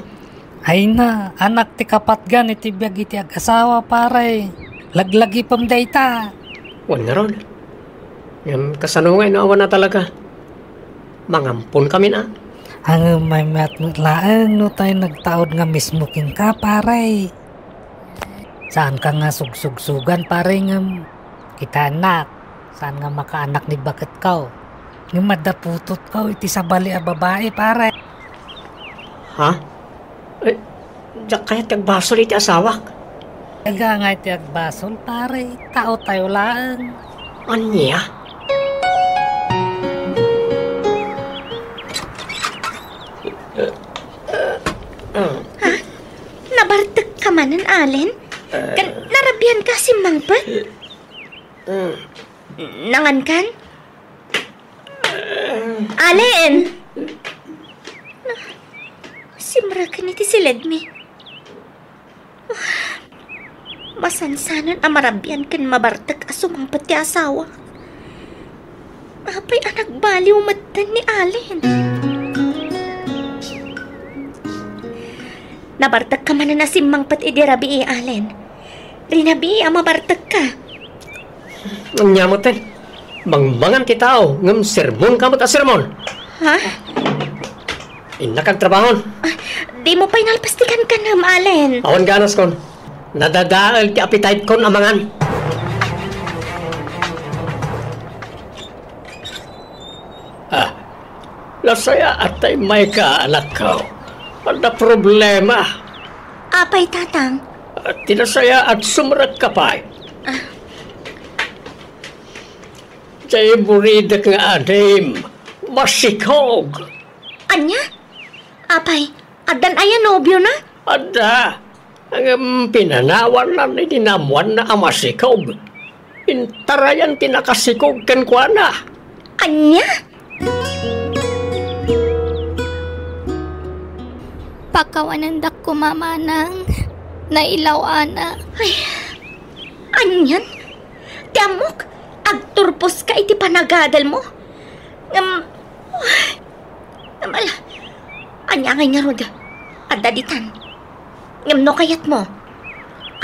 Ay na, anak ti kapatgan iti biag iti ag-asawa, pare. Laglagipem dayta. Wen ngarud. Ngem kasano ngay no awan a talaga? Mangamponkamin a. Ngem maymayat met laeng no tay nagtaud nga mismo kenka, pare. Saanka nga sugsugsugan, pare, ngem kitaennak, saan nga makaanak ni baketko. Ngem adda putotko iti sabali a babai, pare. Ha? Eh, diak kayat ti agbasol iti asawak. Aga nga iti agbasol, pare, tao tayo laeng. Ania? Ha? Nabartek ka manen, Allen? Kan narabian ka simmangpet? Nangan kan? Allen! Simreken iti siledmi. Masansanon a marabian ken mabartek a sumangpet ti asawa. Apay a nagbaliw metten ni Allen? Nabartekka manen a simmangpet idi rabii, Allen. Rinabii a mabartekka. Ania metten? Mangmangan ti tao, ngem sermonka met a sermon. Ha? Innak agtrabahon. Ah, dimo pay nalpas ti kankanem, Allen. Awan ganaskon. Nadadael ti appetite-kon a mangan. Ah, nasayaat ta immayka, anakko. Adda problema. Apay, Tatang? Ah, ti nasayaat, sumrekka pay. Ah. Diay buridek nga adim, masikog. Ania? Apay, addan aya nobiona? Adda. Ngem pinanawanna idi naammoanna a masikog. Intarayan ti nakasikog kenkuana. Ania? Pakawanendak koma, manang. Nailaw-ana. Ay, anian? Ti ammok, agturposka iti panagadalmo. Ngem, ngem ala, ania ngay ngarud? Adda ditan. Ngem no kayatmo,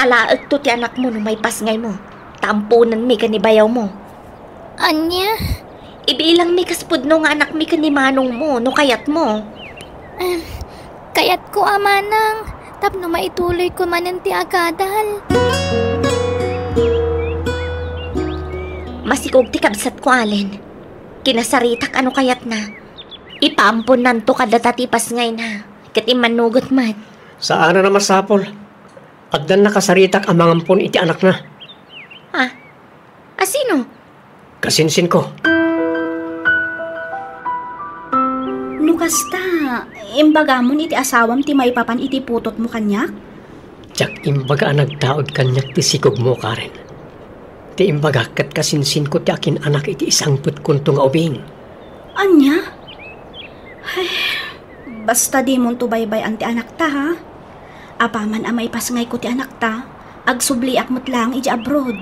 alaekto ti anakmo no maipasngaymo, ta amponenmi ken ni bayawmo. Ania? Ibilangmi kas pudno nga anakmi ken ni manongmo, no kayatmo. Em, kayatko a manang, tapno maituloyko manen ti agadal. Masikog ti kabsatko, Allen. Kinasaritak a no kayatna, ipaamponnanto kadata ti ipasngayna, ket immannugot met. Saanen a masapul. Addan nakasaritak a mangampon iti anakna. Ah, a sino? Kasinsinko. No kasta, imbagamon iti asawam ti maipapan iti putotmo kaniak? Diak imbaga a nagtaud kaniak ti sikogmo, Karen. Ti imbagak ket kasinsinko ti akin-anak iti isangpetkonto nga ubing. Ania? Ay, basta dimonto baybay-an ti anakta, ha? Apaman a maipasngayko ti anakta, agsubliak met laeng idiay abroad.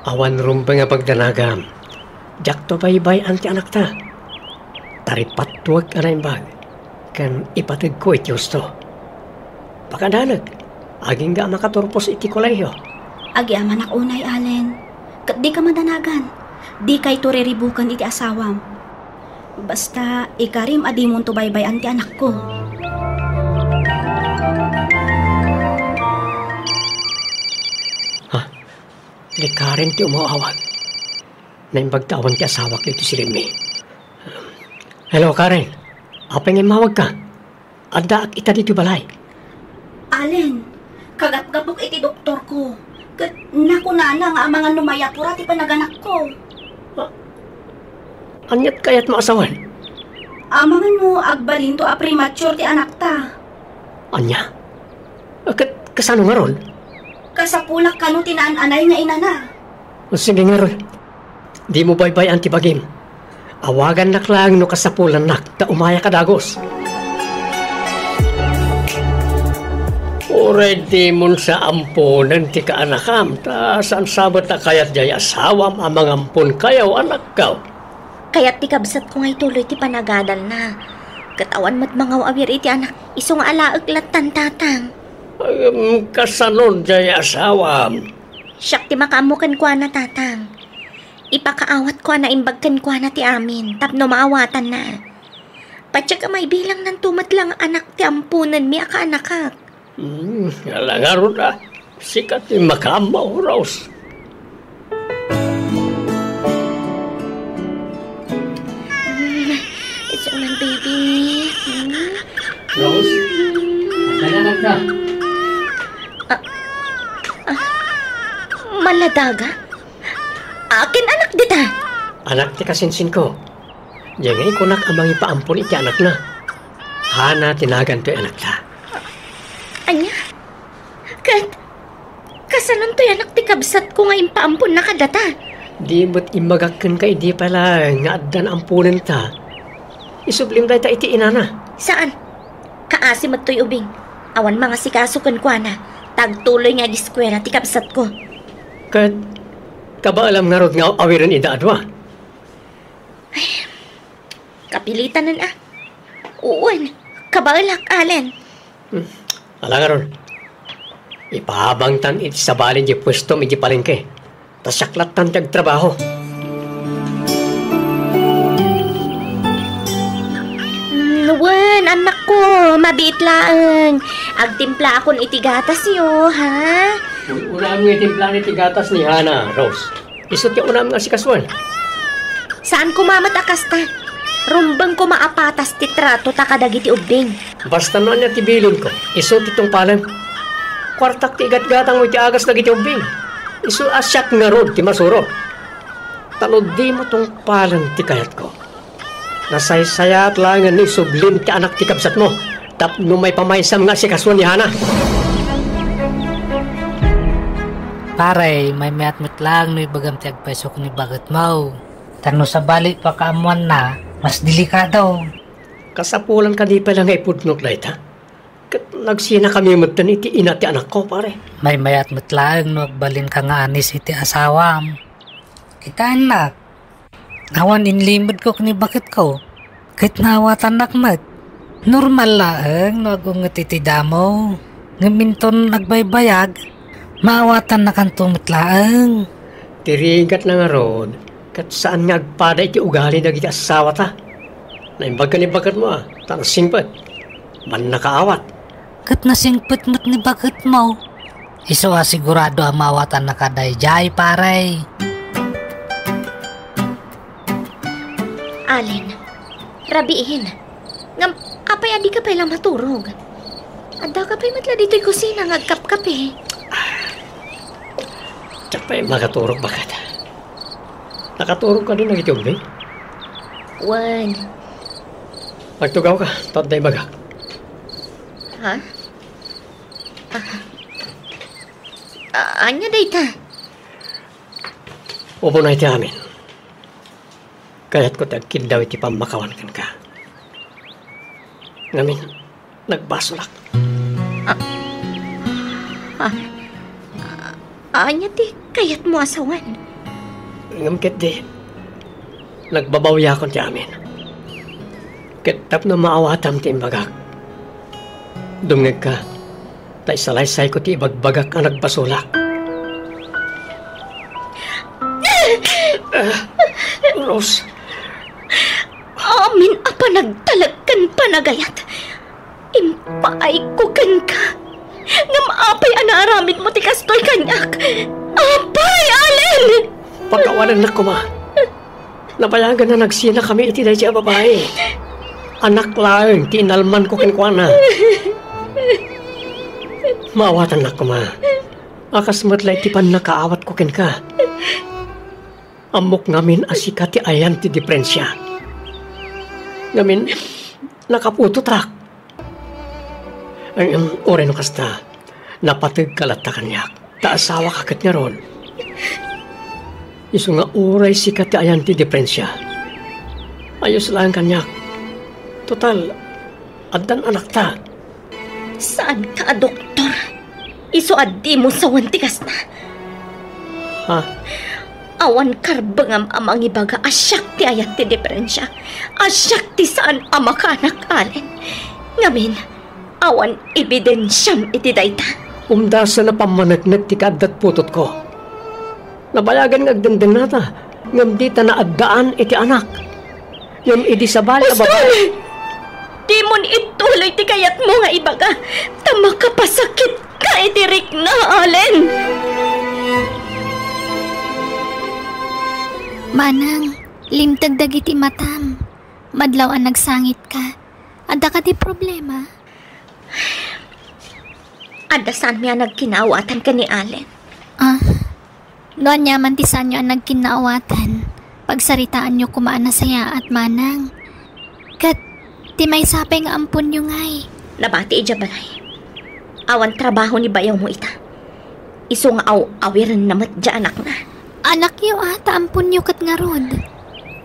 Awan rumbeng a pagdanagam. Diakto baybay-an ti anakta. Taripattuek a naimbag, ken ipateg ko iti husto. Pakadanek, agingga a makaturpos iti kolehio. Agyamanak unay, Allen. Ket dika madanagan. Dikayto riribuken iti asawam. Basta, ikarim a dimonto baybay-an ti anakko. Ha? Ni Karen ti umaw-awag. Naimbag ta awan ti asawak ditoy silemmi. Hello, Karen. Apay nga immawagka? Addaak ita ditoy balay. Allen, kagapgapok iti doktorko. Ket nakunana nga amangan no mayapura ti panaganakko. A-, aniat kayatmo a sawen? Amangan no agbalinto a premature ti anakta. Ania? Ket kasano ngarud? Kasapulak kano ti naan-anay nga inana. Sige ngarud. Dimo baybay-an ti bagim. Awagannak laeng no kasapulannak ta umayak a dagus. Uray dimon sa amponen ti kaanakam, ta saan sa met a kayat diay asawam a mangampon kayo, anakko? Kayat ti kabsatko nga ituloy ti panagadalna. Ket awan met mangaw-awir iti anak, isu nga alaek lattan, Tatang. Ngem kasano diay asawam? Siak ti makaammo kenkuana, Tatang. Ipakaawatko a naimbag kenkuana ti amin tapno maawatanna. Patiek a maibilangnanto met la nga anak ti amponenmi a kaanakak. Hmm, ala ngarud a, sika ti makaammo, Rose. Hmm, it's my baby. Hmm? Rose, magdanagan ka. Ah, ah, maladaga? Akin anak dita? Anak ti kasinsinko. Diay nga ikunak a mangipaampon iti anakna. Hana ti nagan toy anakta. Ania? Ket, kasanon toy anak ti kabsatko nga impaamponna kadata? Di met imbagak kenka idi pay laeng nga addan amponenta. Isublim dayta iti inana. Saan? Kaasi met toy ubing. Awan mangasikaso kenkuana. Ta agtuloy nga ageskuela ti kabsatko. Ket kabaelam ngarud nga awiren ida a dua? Kapilitanen a. Wen, kabaelak, Allen. Hmm. Ala ngarud, ipaabangtan iti sabali diay puestom idiay palengke. Ta siak lattan ti agtrabaho. Mm, wen, annakko, mabiit laeng. Agtimplaakon iti gatasyo, ha? Unam nga itimplaam iti gatas ni Hana, Rose. Isu ti unam nga asikasuan. Saan koma met a kasta. Rumbeng koma a patas ti trato ta kadagiti ubbing. Basta no ania ti bilinko, isu ti tungpalem. Kuartak ti igatgatangmo iti agas dagiti ubbing. Isu a siak ngarud ti masurot. Ta no dimo tungpalen ti kayatko, nasaysayaat laengen no isublim ti anak ti kabsatmo tapno maipamaysam nga asikasuan ni Hana. Pare, maymayat met laeng no ibagam ti agpayso ken ni baketmo. Ta no sabali pakaammoanna, mas delikado. Kasapulan kadi pay la nga ipudnok dayta? Ket nagsinakami metten iti ina ti anakko, pare. Maymayat met laeng no agbalinka nga anis iti asawam. Kitaennak, awan inlimedko ken ni baketko, ket naawatannak met. Normal laeng no agunget iti damo, ngem inton agbaybayag, maawatannakanto met laeng. Ti rigatna ngarud, ket saan nga agpada iti ugali dagiti assawata. Naimbag ken ni baketmo a, ta nasingpet. Mannakaawat. Ket nasingpet met ni baketmo. Isu a sigurado a maawatannaka daydiay, pare. Allen, rabiin. Ngem, apay a dika pay la maturog? Addaka pay met la ditoy kusina nga agkapkape. Diak pay makaturog, baket. Nakaturog kadi dagiti ubbing? Wen. Agtugawka, ta adda ibagak. Ha? Ah. A-, ania dayta? Umuna iti amin, kayatko ti agkiddaw iti pammakawan kenka. Ngamin, nagbasolak. Ah, ah, ania ti kayatmo a sawen? Ngem ketdi, nagbabawiakon ti amin. Ket tapno maawatam ti imbagak, dumngegka, ta isalaysayko ti ibagbagak a nagbasolak. Ah, Rose. Amin a panagtalek ken panagayat, impaayko kenka. Ngem apay a naaramidmo ti kastoy kaniak? Apay, Allen! Pakawanennak koma. Nabayagen a nagsinakami iti daydiay a babai. Anak laeng ti inalmanko kenkuana. Maawatannak koma. A kas met la iti pannakaawatko kenka. Ammok ngamin a sika ti ayan ti diferensia. Ngamin, nakaputotak. Ngem, uray no kasta, napategka latta kaniak, ta asawaka ket ngarud. Isu nga uray sika ti ayan ti diferensia, ayos laeng kaniak. Total, addan anakta. Saanka a doktor. Isu a dimo sawen ti kasta. Ha? Awan karbengam a mangibaga a siak ti ayan ti diferensia, a siak ti saan a makaanak, Allen. Ngamin, awan ebidensiam iti dayta. Umdasen a pammaneknek ti kaaddat putotko. Nabayagen nga agdendennata, ngem dita naaddaan iti anak. Ngem idi sabali a babai. Dimon ituloy ti kayatmo nga ibaga, ta makapasakitka iti rikna, Allen. Manang, limteg dagiti matam. Madlaw a nagsangitka. Adda kadi problema? Adda saanmi a nagkinaawatan ken ni Allen. Ah, no aniaman ti saanyo a nagkinaawatan, pagsaritaanyo koma a nasayaat, manang. Ket ti maysa pay nga amponyo ngay. Nabati idiay balay. Awan trabaho ni bayawmo ita. Isu nga aw-awirenna met diay anakna. Anakyo a, ta amponyo ket ngarud.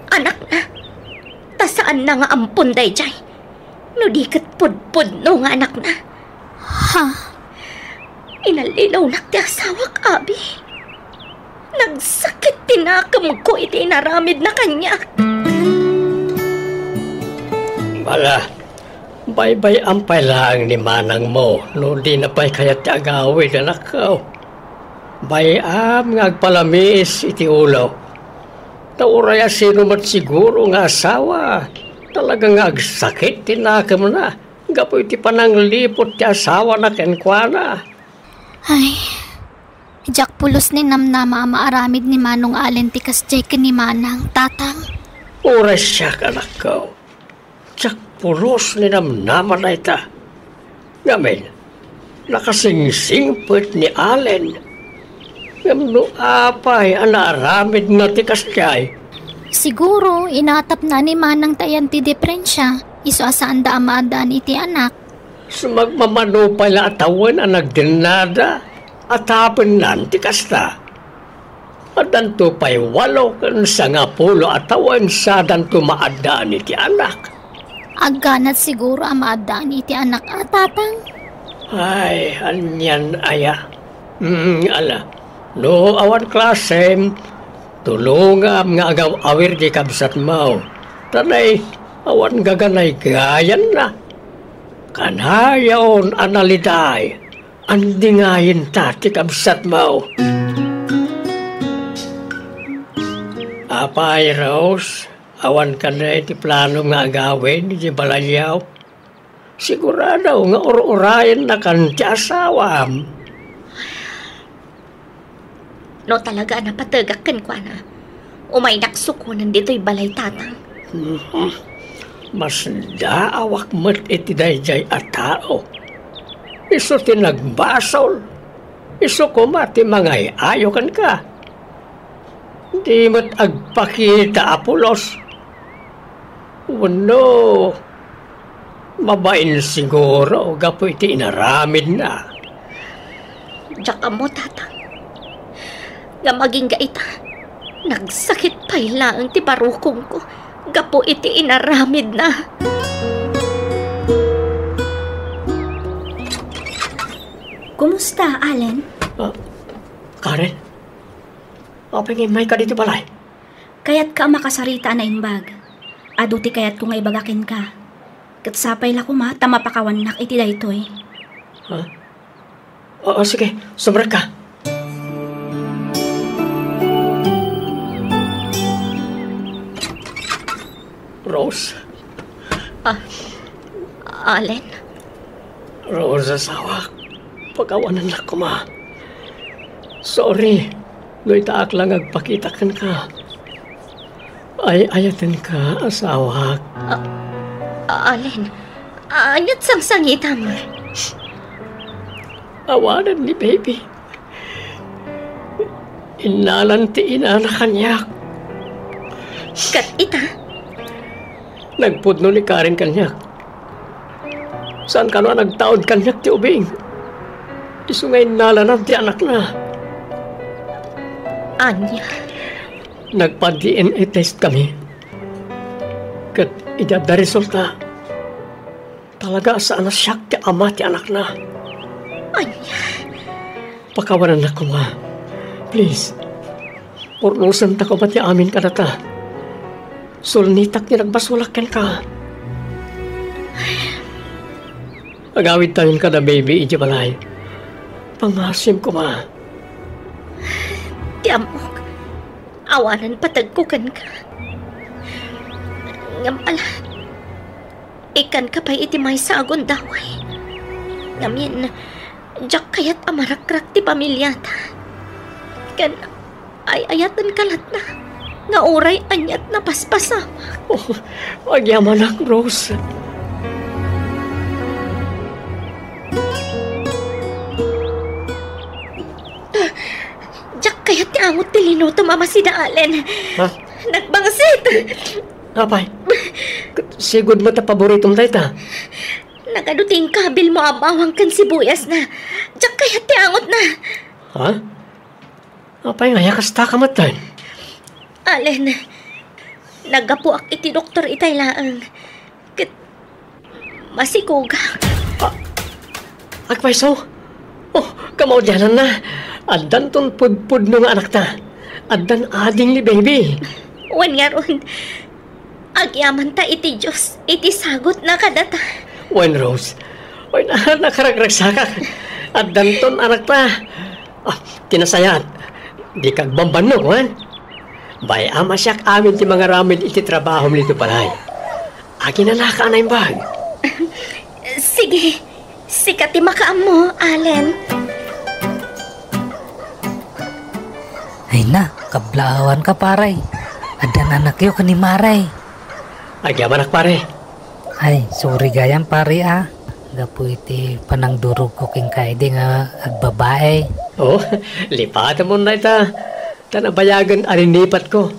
Anakna? Ta saanna nga ampon daydiay, no di ket pudpudno nga anakna. Ha? Inallinawnak ti asawak, abi. Nagsakit ti nakemko iti inaramidna kaniak. Ala, baybay-am pay laeng ni manangmo no dina pay kayat ti agawid, anakko. Bay-am nga agpalamiis iti ulo. Ta uray a sino met siguro nga asawa, talaga nga agsakit ti nakemna gapu iti panangliput ti asawana kenkuana. Ay, diak pulos ni namnama a maaramid ni Manong Allen ti kasdiay ken ni Manang, Tatang. Uray siak, anakko. Diak pulos ni namnama dayta. Ngamin, nakasingsingpet ni Allen. Ngem no apay a naaramidna ti kasdiay? Siguro, inatapna ni Manang ti antidepresia, isu a saanda a maaddaan iti anak. Sumagmamano pay la a tawen a nagdennada a tapennan ti kasta. Addanto pay walo ken sangapulo a tawen sadanto maaddaan iti anak. Agganat siguro a maaddaan iti anak a, Tatang? Ay, anian aya? Mm, ala, no awan klasem, tulongam nga agaw-awir ti kabsatmo. Tanay, awan gaganaygayanna. Kanayon a naliday. Andingayenta ti kabsatmo. Apay, Rose, awan kadi ti planom nga agawid iti balayyo? Sigurado nga ur-urayennakan ti asawam. No talaga a napategak kenkuana, umaynak sukonen ditoy balay, Tatang. Mhm. Masdaawak met iti daydiay a tao. Isu ti nagbasol. Isu koma ti mangay-ayo kenka. Di met agpakita a pulos. Wenno, mabain siguro gapu iti inaramidna. Diak ammo, Tatang. Ngem agingga ita, nagsakit pay laeng ti barukongko gapu iti inaramidna. Kumusta, Allen? Ah, Karen? Apay nga immayka ditoy balay? Kayatka a makasarita a naimbag. Adu ti kayatko nga ibaga kenka. Ket sapay la koma ta mapakawannak iti daytoy. Ha? Oo, sige. Sumrekka. Rose? Ah, Allen? Rose, asawak, pakawanennak koma. Sorry no itaak la nga agpakita kenka. Ay-ayatenka, asawak. Ah, Allen, ania't sangsangitam? Awanen ni baby. Innalan ti inana kaniak. Ket ita? Nagpudno ni Karen kaniak. Saan kano a nagtaud kaniak ti ubing. Isu nga innalanan ti anakna. Ania? Nagpa-D N A test kami. Ket iti adda resulta, talaga a saan a siak ti ama ti anakna. Ania? Pakawanennak koma. Please. Purnosenta koma ti amin kadata. Sulnitak ti nagbasolak kenka. Agawidtayon kada baby iti balay. Pangasim koma. Ti ammok, awanen pategko kenka. Ngem ala, ikkanka pay iti maysa a gundaway. Ngamin, diak kayat a marakrak ti pamiliata. Ken ay-ayatenka latta nga uray ania't napaspasamak. Oh, agyamanak, Rose. Diak kayat ti angot ti linutom a masida, Allen. Ha? Nagbangsit! Apay, sigud met a paboritom dayta. Nagadu ti inkabilmo a bawang ken sibuyasna. Diak kayat ti angotna. Ha? Apay nga aya kasta ka met, Allen? Naggapuak iti doktor itay laeng. Ket masikog. Agpayso? Oh, kamaudiananna. Addanton pudpudno nga anakta. Addan ading ni baby. Wen ngarud, agyamanta iti Dios iti sagutna kadata. Wen, Rose. Wen, nakaragragsakak. Addanton anakta. Ah, ti nasayaat, dika agbambannog, wen? Bay-am a siak amin ti mangaramid iti trabahom ditoy balay. Aginanaka a naimbag. Sige, sika ti makaammo, Allen. Ay na, kablaawanka, pare. Addan anakyo ken ni Mare. Agyamanak, pare. Ay, sorry gayam, pare, ah. Gapu iti panangdurogko kenka idi nga agbabae. Oh, lipatemon dayta. Ta nabayagen a linipatko.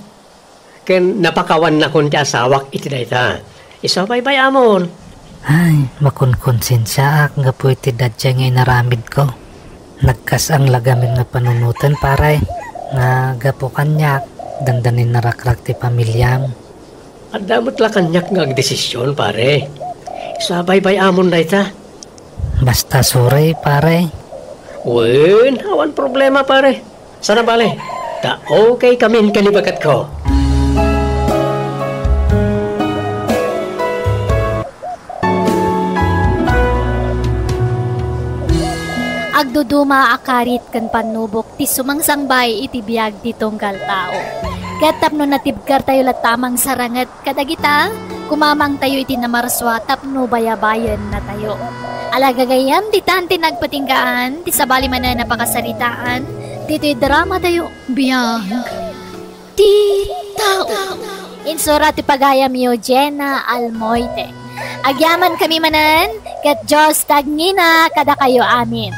Ken napakawannakon ti asawak iti dayta. Isu a baybay-amon. Ay, makonkonsensiaak gapu iti daydiay nga inaramidko. Nagkas-ang la gamin nga panunoten, pare, nga gapu kaniak, dandanin narakrak ti pamiliam. Adda met la kaniak nga agdesision, pare. Isu a baybay-amon dayta. Basta sorry, pare. Wen, awan problema, pare. Saan a bale, ta okay kamin ken ni baketko. Agduduma a karit ken pannubok ti sumangsangbay iti biag ti tunggal tao. Ket tapno natibkertayo latta a mangsaranget kadagita, kumamangtayo iti namarsua tapno bayabayennatayo. Ala gagayyem, ditan ti nagpatinggaan, ti sabali manen a pakasaritaan, ditoy dramatayo, Biag ti Tao. Insura ti pagayamyo, Jenna Almoite. Agyamankami manen, ket Dios ti agngina kadakayo amin.